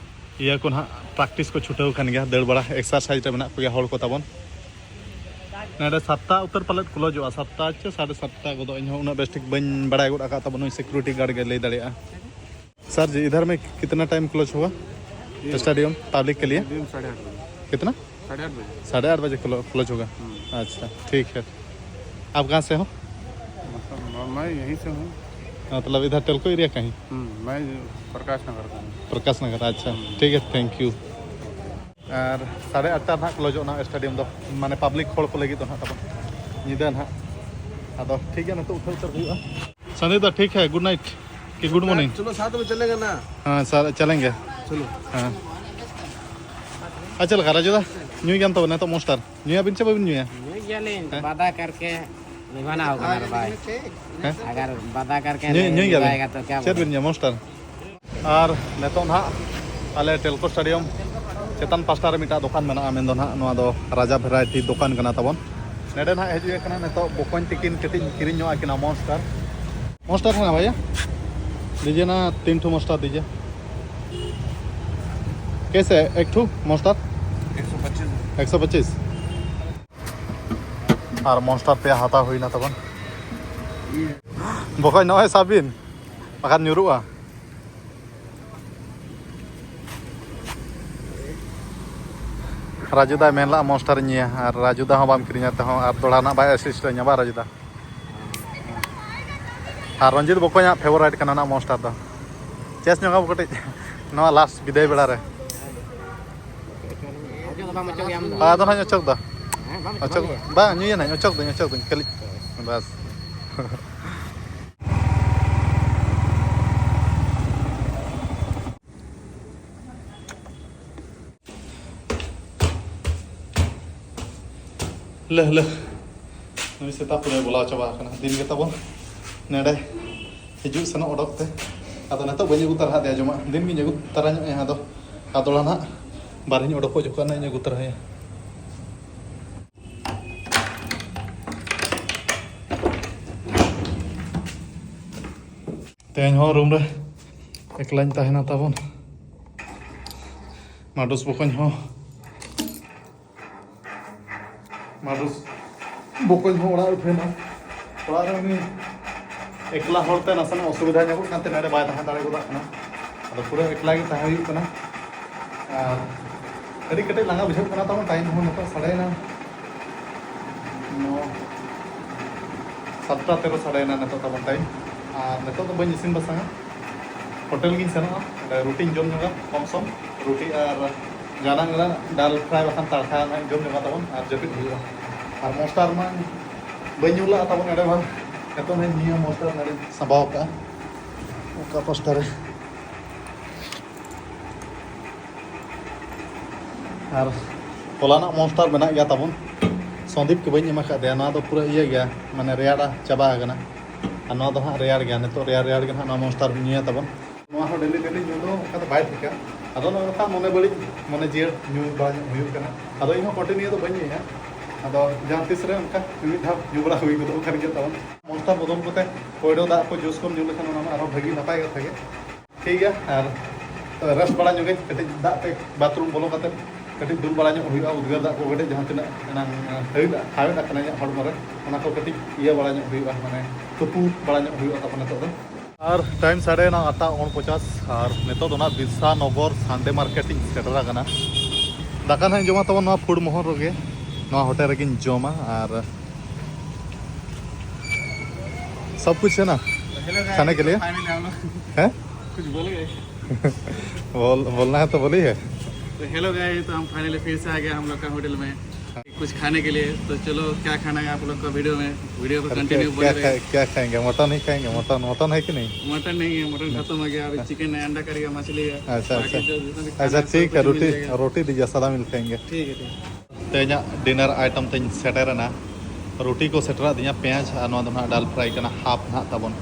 ᱤᱭᱟᱹ ᱠᱚ ᱱᱟᱦᱟᱜ ᱯᱨᱮᱠᱴᱤᱥ ᱠᱚ ᱪᱷᱩᱴᱟᱹᱣ ᱟᱠᱟᱱ ᱜᱮᱭᱟ, ᱫᱟᱹᱲ ᱵᱟᱲᱟ, ᱮᱠᱥᱟᱨᱥᱟᱭᱤᱡᱽ ᱨᱮ ᱢᱮᱱᱟᱜ ᱠᱚᱜᱮᱭᱟ ᱦᱚᱲ ᱠᱚ ᱛᱟᱵᱚᱱ᱾ ᱱᱚᱰᱮ ᱥᱟᱛᱴᱟ ᱩᱛᱟᱹᱨ ᱯᱟᱞᱮᱫ ᱠᱞᱳᱡᱚᱜᱼᱟ, ᱥᱟᱛᱴᱟ ᱪᱮ ᱥᱟᱲᱮ ᱥᱟᱛᱴᱟ ᱜᱚᱫᱚᱜ, ᱤᱧ ᱦᱚᱸ ᱩᱱᱟᱹᱜ ᱵᱮᱥ ᱴᱷᱤᱠ ᱵᱟᱹᱧ ᱵᱟᱲᱟᱭ ᱜᱚᱫ ᱟᱠᱟᱫ ᱛᱟᱵᱚᱱ, ᱱᱩᱭ ᱥᱤᱠᱩᱨᱤᱴᱤ ᱜᱟᱨᱰ ᱜᱮ ᱞᱟᱹᱭ ᱫᱟᱲᱮᱭᱟᱜᱼᱟ᱾ सर जी, इधर में कितना टाइम क्लोज हुआ? ये स्टेडियम पब्लिक के लिए? दिन साढ़े आठ बजे। कितना? साढ़े आठ बजे। साढ़े आठ बजे क्लो-, क्लोज होगा। हम्म। अच्छा, ठीक है। आप कहाँ से हो? मतलब, म-, मैं यहीं से हूँ। मतलब, इधर टेलको एरिया का ही? हम्म, मैं प्रकाश नगर का हूँ। प्रकाश नगर, अच्छा, हम्म। ठीक है, thank you। ᱟᱨ ᱥᱟᱲᱮ ᱟᱴᱴᱟ ᱱᱟᱦᱟᱜ ᱠᱞᱳᱡᱚᱜ ᱱᱟᱦᱟᱜ ᱥᱴᱮᱰᱤᱭᱟᱢ ᱫᱚ, ᱢᱟᱱᱮ ᱯᱟᱵᱽᱞᱤᱠ ᱦᱚᱲ ᱠᱚ ᱞᱟᱹᱜᱤᱫ ᱫᱚ ᱱᱟᱦᱟᱜ ᱛᱟᱵᱚᱱ ᱧᱤᱫᱟᱹ ᱱᱟᱦᱟᱜ᱾ ᱟᱫᱚ ᱴᱷᱤᱠ ᱜᱮᱭᱟ, ᱱᱤᱛᱚᱜ ᱩᱴᱷᱟᱹᱣ ᱩᱛᱟᱹᱨ ᱦᱩᱭᱩᱜᱼᱟ᱾ ᱥᱟᱱᱤ ᱫᱟ, ᱴᱷᱤᱠ ᱦᱮ, ᱜᱩᱰ ᱱᱟᱭᱤᱴ ᱠᱤ ᱜᱩᱰ ᱢᱚᱨᱱᱤᱝ? चलो, साथ में चलेंगे ना। ᱦᱮᱸ ᱥᱟᱨ, ᱪᱟᱞᱮᱝᱜᱮ᱾ चलो। ᱦᱮᱸ᱾ ᱟᱪᱪᱷᱟ, ᱞᱮᱠᱟ ᱨᱟᱡᱩ ᱫᱟ, ᱧᱩᱭ ᱜᱮᱭᱟᱢ ᱛᱚᱵᱮ ᱱᱤᱛᱚᱜ ᱢᱚᱱᱥᱴᱟᱨ? ᱧᱩᱭᱟᱵᱤᱱ ᱪᱮ ᱵᱟᱵᱤᱱ ᱧᱩᱭᱟ? ᱧᱩᱭ ᱜᱮᱭᱟᱞᱤᱧ, ᱦᱮᱸ? ᱵᱟᱫᱟ ᱠᱟᱨᱠᱮ ᱱᱤᱵᱷᱟᱱᱟ ᱦᱳᱜᱟ ᱱᱟ ᱵᱷᱟᱭ᱾ ᱦᱮᱸ? ᱟᱜᱟᱨ ᱵᱟᱫᱟ ᱠᱟᱨᱠᱮ ᱧᱩᱭ, ᱱᱤᱵᱷᱟᱭᱮᱜᱟ ᱛᱚ ᱠᱭᱟ ᱵᱚᱞᱮ? ᱪᱮᱫ ᱵᱤᱱ ᱧᱩᱭᱟ, ᱢᱚᱱᱥᱴᱟᱨ? ᱟᱨ ᱱᱤᱛᱚᱜ ᱱᱟᱦᱟᱜ ᱟᱞᱮ ᱴᱮᱞᱠᱳ ᱥᱴᱮᱰᱤᱭᱟᱢ ᱪᱮᱛᱟᱱ ᱯᱟᱥᱴᱟ ᱨᱮ ᱢᱤᱫᱴᱟᱝ ᱫᱚᱠᱟᱱ ᱢᱮᱱᱟᱜᱼᱟ, ᱢᱮᱱᱫᱚ ᱱᱟᱦᱟᱜ ᱱᱚᱣᱟ ᱫᱚ ᱨᱟᱡᱟ ᱵᱷᱮᱨᱟᱭᱴᱤ ᱫᱚᱠᱟᱱ ᱠᱟᱱᱟ ᱛᱟᱵᱚᱱ᱾ ᱱᱚᱰᱮ ᱱᱟᱦᱟᱜ ᱦᱤᱡᱩᱜ ᱠᱟᱱᱟ ᱱᱤᱛᱚᱜ ᱵᱚᱠᱚᱧ ᱛᱤᱠᱤᱱ, ᱠᱟᱹᱴᱤᱡ ᱤᱧ ᱠᱤᱨᱤᱧ ᱧᱚᱜ ᱟᱹᱠᱤᱱᱟ ᱢᱚᱱᱥᱴᱟᱨ᱾ ᱢᱚᱱᱥᱴᱟᱨ ᱦᱮᱱᱟᱜ ᱵᱷᱟᱭᱟ? ᱫᱤᱡᱮ ᱱᱟ ᱛᱤᱱ ᱴᱷᱩ ᱢᱚᱱᱥᱴᱟᱨ ᱫᱤᱡᱮ᱾ ᱠᱮᱥᱮ ᱮᱠ ᱴᱷᱩ ᱢᱚᱱᱥᱴᱟᱨ? ᱮᱠᱥᱚ ᱯᱚᱸᱪᱤᱥ᱾ ᱟᱨ ᱢᱚᱱᱥᱴᱟᱨ ᱯᱮ ᱦᱟᱛᱟᱣ ᱦᱩᱭᱱᱟ ᱛᱟᱵᱚᱱ᱾ ᱵᱚᱠᱚᱧ, ᱱᱚᱜᱼᱚᱭ ᱥᱟᱵ ᱵᱤᱱ, ᱵᱟᱠᱷᱟᱱ ᱧᱩᱨᱩᱜᱼᱟ᱾ ᱨᱟᱡᱩ ᱫᱟᱭ ᱢᱮᱱ ᱞᱟᱜᱼᱟ ᱢᱚᱱᱥᱴᱟᱨ ᱤᱧ ᱧᱩᱭᱟ, ᱟᱨ ᱨᱟᱡᱩ ᱫᱟ ᱦᱚᱸ ᱵᱟᱢ ᱠᱤᱨᱤᱧᱟ ᱛᱮᱦᱚᱸ, ᱟᱨ ᱫᱚᱲᱦᱟ ᱱᱟᱜ ᱵᱟᱭ ᱮᱥᱤᱥᱴ ᱟᱹᱧᱟ ᱵᱟ ᱨᱟᱡᱩ ᱫᱟ᱾ ᱟᱨ ᱨᱚᱧᱡᱤᱛ ᱵᱚᱠᱚᱧᱟᱜ ᱯᱷᱮᱵᱟᱨᱟᱭᱤᱴ ᱠᱟᱱᱟ ᱱᱟᱜ ᱢᱚᱱᱥᱴᱟᱨ ᱫᱚ᱾ ᱪᱮᱥ ᱧᱚᱜᱟ ᱵᱚ ᱠᱟᱹᱴᱤᱡ ᱱᱚᱣᱟ ᱞᱟᱥᱴ ᱵᱤᱫᱟᱹᱭ ᱵᱮᱲᱟ ᱨᱮ᱾ ᱚᱪᱚᱜ ᱫᱚ ᱵᱟᱢ ᱚᱪᱚᱜ ᱜᱮᱭᱟ ᱟᱢ ᱫᱚ? ᱦᱳᱭ, ᱟᱫᱚ ᱱᱟᱜ ᱚᱪᱚᱜ ᱫᱚ᱾ ᱦᱮᱸ, ᱵᱟᱢ ᱚᱪᱚᱜ ᱚᱪᱚᱜ, ᱜᱮᱭᱟ? ᱵᱟᱝ, ᱧᱩᱭᱟ ᱱᱟᱜ, ᱚᱪᱚᱜ ᱫᱚᱧ, ᱚᱪᱚᱜ ᱫᱚᱧ, ᱠᱷᱟᱹᱞᱤ᱾ ᱵᱟᱥ᱾ ᱞᱟᱹ, ᱞᱟᱹ᱾ ᱱᱩᱭ ᱥᱮᱛᱟ ᱯᱩᱨᱟᱹᱭ ᱵᱚᱞᱟᱣ ᱪᱟᱵᱟ ᱟᱠᱟᱱᱟ᱾ ᱫᱤᱱ ᱜᱮ ᱛᱟᱵᱚᱱ ᱱᱮᱰᱮ ᱦᱤᱡᱩᱜ ᱥᱮᱱᱚᱜ ᱚᱰᱚᱠ ᱛᱮ᱾ ᱟᱫᱚ ᱱᱤᱛᱚᱜ ᱵᱟᱹᱧ ᱟᱹᱜᱩ ᱛᱟᱨᱟ ᱦᱟᱫᱮᱭᱟ ᱡᱚᱢᱟᱜ᱾ ᱫᱤᱱ ᱜᱤᱧ ᱟᱹᱜᱩ ᱛᱟᱨᱟ ᱧᱚᱜ ᱟᱭᱟ᱾ ᱟᱫᱚ ᱟᱫᱚ ᱱᱟᱦᱟᱜ ᱵᱟᱨᱦᱮᱧ ᱚᱰᱚᱠᱚᱜ ᱡᱚᱠᱷᱚᱱ ᱱᱟᱦᱟᱜ ᱤᱧ ᱟᱹᱜᱩ ᱛᱟᱨᱟᱭᱟ᱾ ᱛᱮᱦᱮᱧ ᱦᱚᱸ ᱨᱩᱢ ᱨᱮ ᱮᱠᱞᱟᱧ ᱛᱟᱦᱮᱱᱟ ᱛᱟᱵᱚᱱ᱾ ᱢᱟᱰᱩᱥ ᱵᱚᱠᱚᱧ ᱦᱚᱸ, ᱢᱟᱰᱩᱥ ᱵᱚᱠᱚᱧ ᱦᱚᱸ ᱚᱲᱟᱜ ᱩᱴᱷᱟᱹᱣ ᱮᱱᱟ᱾ ᱚᱲᱟᱜ ᱨᱮ ᱩᱱᱤ ᱮᱠᱞᱟ ᱦᱚᱲᱛᱮ ᱱᱟᱥᱮᱱᱟᱜ ᱚᱥᱩᱵᱤᱫᱷᱟ ᱧᱚᱜᱚᱜ ᱠᱟᱱᱛᱮ ᱱᱚᱰᱮ ᱵᱟᱭ ᱛᱟᱦᱮᱸ ᱫᱟᱲᱮ ᱜᱚᱫᱚᱜ ᱠᱟᱱᱟ᱾ ᱟᱫᱚ ᱯᱩᱨᱟᱹ ᱮᱠᱞᱟ ᱜᱮ ᱛᱟᱦᱮᱸ ᱦᱩᱭᱩᱜ ᱠᱟᱱᱟ᱾ ᱟᱨ ᱟᱹᱰᱤ ᱠᱟᱹᱴᱤᱡ ᱞᱟᱸᱜᱟ ᱵᱩᱡᱷᱟᱹᱜ ᱠᱟᱱᱟ ᱛᱟᱵᱚᱱ᱾ ᱴᱟᱭᱤᱢ ᱦᱚᱸ ᱱᱤᱛᱚᱜ ᱥᱟᱰᱮᱭᱮᱱᱟ ᱱᱚ, ᱥᱟᱛᱴᱟ ᱛᱮᱨᱚ ᱥᱟᱰᱮᱭᱮᱱᱟ ᱱᱤᱛᱚᱜ ᱛᱟᱵᱚᱱ ᱴᱟᱭᱤᱢ᱾ ᱟᱨ ᱱᱤᱛᱚᱜ ᱫᱚ ᱵᱟᱹᱧ ᱤᱥᱤᱱ ᱵᱟᱥᱟᱝᱟ, ᱦᱳᱴᱮᱞ ᱜᱤᱧ ᱥᱮᱱᱚᱜᱼᱟ᱾ ᱚᱸᱰᱮ ᱨᱩᱴᱤᱧ ᱡᱚᱢ ᱧᱚᱜᱟ, ᱠᱚᱢ ᱥᱚᱢ ᱨᱩᱴᱤ ᱟᱨ ᱡᱟᱦᱟᱱᱟᱜ ᱜᱮ ᱰᱟᱞ ᱯᱷᱨᱟᱭ ᱵᱟᱠᱷᱟᱱ ᱛᱟᱲᱠᱷᱟ ᱱᱟᱜ ᱤᱧ ᱡᱚᱢ ᱧᱚᱜᱟ ᱛᱟᱵᱚᱱ, ᱟᱨ ᱡᱟᱹᱯᱤᱫ ᱦᱩᱭᱩᱜᱼᱟ᱾ ᱟᱨ ᱢᱚᱱᱥᱴᱟᱨ ᱢᱟ ᱵᱟᱹᱧ ᱧᱩ ᱞᱟᱜᱼᱟ ᱛᱟᱵᱚᱱ ᱱᱚᱰᱮ ᱢᱟ᱾ ᱱᱤᱛᱚᱜ ᱦᱚᱸᱧ ᱧᱩᱭᱟ ᱢᱚᱱᱥᱴᱟᱨ, ᱱᱚᱰᱮᱧ ᱥᱟᱸᱵᱟᱣ ᱠᱟᱜᱼᱟ ᱚᱠᱟ ᱯᱟᱥᱴᱟ ᱨᱮ᱾ ᱟᱨ ᱦᱚᱞᱟᱱᱟᱜ ᱢᱚᱱᱥᱴᱟᱨ ᱢᱮᱱᱟᱜ ᱜᱮᱭᱟ ᱛᱟᱵᱚᱱ, ᱥᱚᱱᱫᱤᱯ ᱠᱚ ᱵᱟᱹᱧ ᱮᱢ ᱟᱠᱟᱫ ᱫᱮᱭᱟ᱾ ᱱᱚᱣᱟ ᱫᱚ ᱯᱩᱨᱟᱹ ᱤᱭᱟᱹ ᱜᱮᱭᱟ, ᱢᱟᱱᱮ ᱨᱮᱭᱟᱲ ᱪᱟᱵᱟ ᱟᱠᱟᱱᱟ᱾ ᱟᱨ ᱱᱚᱣᱟ ᱫᱚ ᱦᱟᱸᱜ ᱨᱮᱭᱟᱲ ᱜᱮᱭᱟ, ᱱᱤᱛᱚᱜ ᱨᱮᱭᱟᱲ ᱨᱮᱭᱟᱲ ᱜᱮ ᱦᱟᱸᱜ ᱱᱚᱣᱟ ᱢᱚᱱᱥᱴᱟᱨ ᱵᱚᱱ ᱧᱩᱭᱟ ᱛᱟᱵᱚᱱ᱾ ᱱᱚᱣᱟ ᱦᱚᱸ ᱰᱮᱞᱤ ᱰᱮᱞᱤ ᱧᱩ ᱫᱚ ᱚᱱᱠᱟ ᱫᱚ ᱵᱟᱭ ᱴᱷᱤᱠᱟ᱾ ᱟᱫᱚ ᱱᱚᱜᱼᱚ ᱱᱚᱝᱠᱟ ᱢᱚᱱᱮ ᱵᱟᱹᱲᱤᱡ, ᱢᱚᱱᱮ ᱡᱤᱭᱟᱹᱲ ᱧᱩ ᱵᱟᱲᱟ ᱧᱚᱜ ᱦᱩᱭᱩᱜ ᱠᱟᱱᱟ᱾ ᱟᱫᱚ ᱤᱧᱦᱚᱸ ᱠᱚᱱᱴᱤᱱᱤᱭᱩ ᱫᱚ ᱵᱟᱹᱧ ᱧᱩᱭᱟ, ᱟᱫᱚ ᱡᱟᱦᱟᱸ ᱛᱤᱥ ᱨᱮ ᱚᱱᱠᱟ ᱢᱤᱫ ᱫᱷᱟᱣ ᱧᱩ ᱵᱟᱲᱟ ᱦᱩᱭ ᱜᱚᱫᱚᱜ ᱠᱟᱱ ᱜᱮᱭᱟ ᱛᱟᱵᱚᱱ᱾ ᱢᱚᱱᱛᱟ ᱵᱚᱫᱚᱞ ᱠᱟᱛᱮ ᱯᱚᱭᱰᱚ ᱫᱟᱜ ᱠᱚ ᱡᱩᱥ ᱠᱚᱢ ᱧᱩ ᱞᱮᱠᱷᱟᱱ ᱚᱱᱟ ᱢᱟ ᱟᱨᱦᱚᱸ ᱵᱷᱟᱹᱜᱤ ᱱᱟᱯᱟᱭ ᱠᱟᱛᱷᱟ ᱜᱮ᱾ ᱴᱷᱤᱠ ᱜᱮᱭᱟ, ᱟᱨ ᱨᱮᱥᱴ ᱵᱟᱲᱟ ᱧᱚᱜᱟᱹᱧ ᱠᱟᱹᱴᱤᱡ, ᱫᱟᱜ ᱛᱮ ᱵᱟᱛᱷᱨᱩᱢ ᱵᱚᱞᱚ ᱠᱟᱛᱮ ᱠᱟᱹᱴᱤᱡ ᱫᱩᱞ ᱵᱟᱲᱟ ᱧᱚᱜ ᱦᱩᱭᱩᱜᱼᱟ, ᱩᱫᱽᱜᱟᱹᱨ ᱫᱟᱜ ᱠᱚ ᱠᱟᱹᱴᱤᱡ ᱡᱟᱦᱟᱸ ᱛᱤᱱᱟᱹᱜ ᱮᱱᱟᱝ ᱦᱟᱹᱣᱮᱫ ᱦᱟᱣᱮᱫ ᱟᱠᱟᱱᱟ ᱤᱧᱟᱹᱜ ᱦᱚᱲᱢᱚ ᱨᱮ, ᱚᱱᱟ ᱠᱚ ᱠᱟᱹᱴᱤᱡ ᱤᱭᱟᱹ ᱵᱟᱲᱟ ᱧᱚᱜ ᱦᱩᱭᱩᱜᱼᱟ, ᱢᱟᱱᱮ ᱛᱩᱯᱩ ᱵᱟᱲᱟ ᱧᱚᱜ ᱦᱩᱭᱩᱜᱼᱟ ᱛᱟᱵᱚᱱ ᱱᱤᱛᱚᱜ ᱫᱚ᱾ ᱟᱨ ᱴᱟᱭᱤᱢ ᱥᱟᱲᱮ ᱱᱚ ᱟᱴᱟ ᱩᱱᱯᱚᱪᱟᱥ, ᱟᱨ ᱱᱤᱛᱚᱜ ᱫᱚ ᱱᱟᱜ ᱵᱤᱨᱥᱟ ᱱᱚᱜᱚᱨ ᱥᱟᱱᱰᱮ ᱢᱟᱨᱠᱮᱴ ᱤᱧ ᱥᱮᱴᱮᱨ ᱟᱠᱟᱱᱟ᱾ ᱫᱟᱠᱟ ᱱᱟᱜ ᱤᱧ ᱡᱚᱢᱟ ᱛᱟᱵᱚᱱ ᱱᱚᱣᱟ ᱯᱷᱩᱰ ᱢᱚᱦᱚᱞ ᱨᱮᱜᱮ, ᱱᱚᱣᱟ ᱦᱳᱴᱮᱞ ᱨᱮᱜᱮᱧ ᱡᱚᱢᱟ᱾ ᱟᱨ सब कुछ है ना? तो हेलो गाइस, खाने के लिए? फाइनली हम लोग हैं? कुछ बोलेगा? बोल, बोलना है तो बोलिए। तो हेलो गाइस, तो हम फाइनली फिर से आ गए हम लोग का होटल में कुछ खाने के लिए। तो चलो, क्या खाना है आप लोग का वीडियो में, वीडियो को अरे, कंटिन्यू क्या, बने क्या रहिए। खाए-, क्या खाएंगे? मटन ही खाएंगे? मटन, मटन है कि नहीं? मटन नहीं है, मटन खत्म हो गया। अभी चिकन है, अंडा करी है, मछली है। अच्छा, बाकी अच्छा। जो जितना भी खाना अच्छा, है, सब ठीक है, कुछ मिल रोटी, जाएगा। रोटी दीजिए, सलाद मिल खाएंगे। ठीक है, ठीक है। ᱛᱮᱦᱮᱧᱟᱜ ᱰᱤᱱᱟᱨ ᱟᱭᱴᱮᱢ ᱛᱮᱧ ᱥᱮᱴᱮᱨᱮᱱᱟ᱾ ᱨᱩᱴᱤ ᱠᱚ ᱥᱮᱴᱮᱨᱟᱫ ᱫᱤᱧᱟ, ᱯᱮᱸᱭᱟᱡᱽ, ᱟᱨ ᱱᱚᱣᱟ ᱫᱚ ᱱᱟᱦᱟᱜ ᱰᱟᱞ ᱯᱷᱨᱟᱭ ᱠᱟᱱᱟ, ᱦᱟᱯ ᱱᱟᱦᱟᱜ ᱛᱟᱵᱚᱱ᱾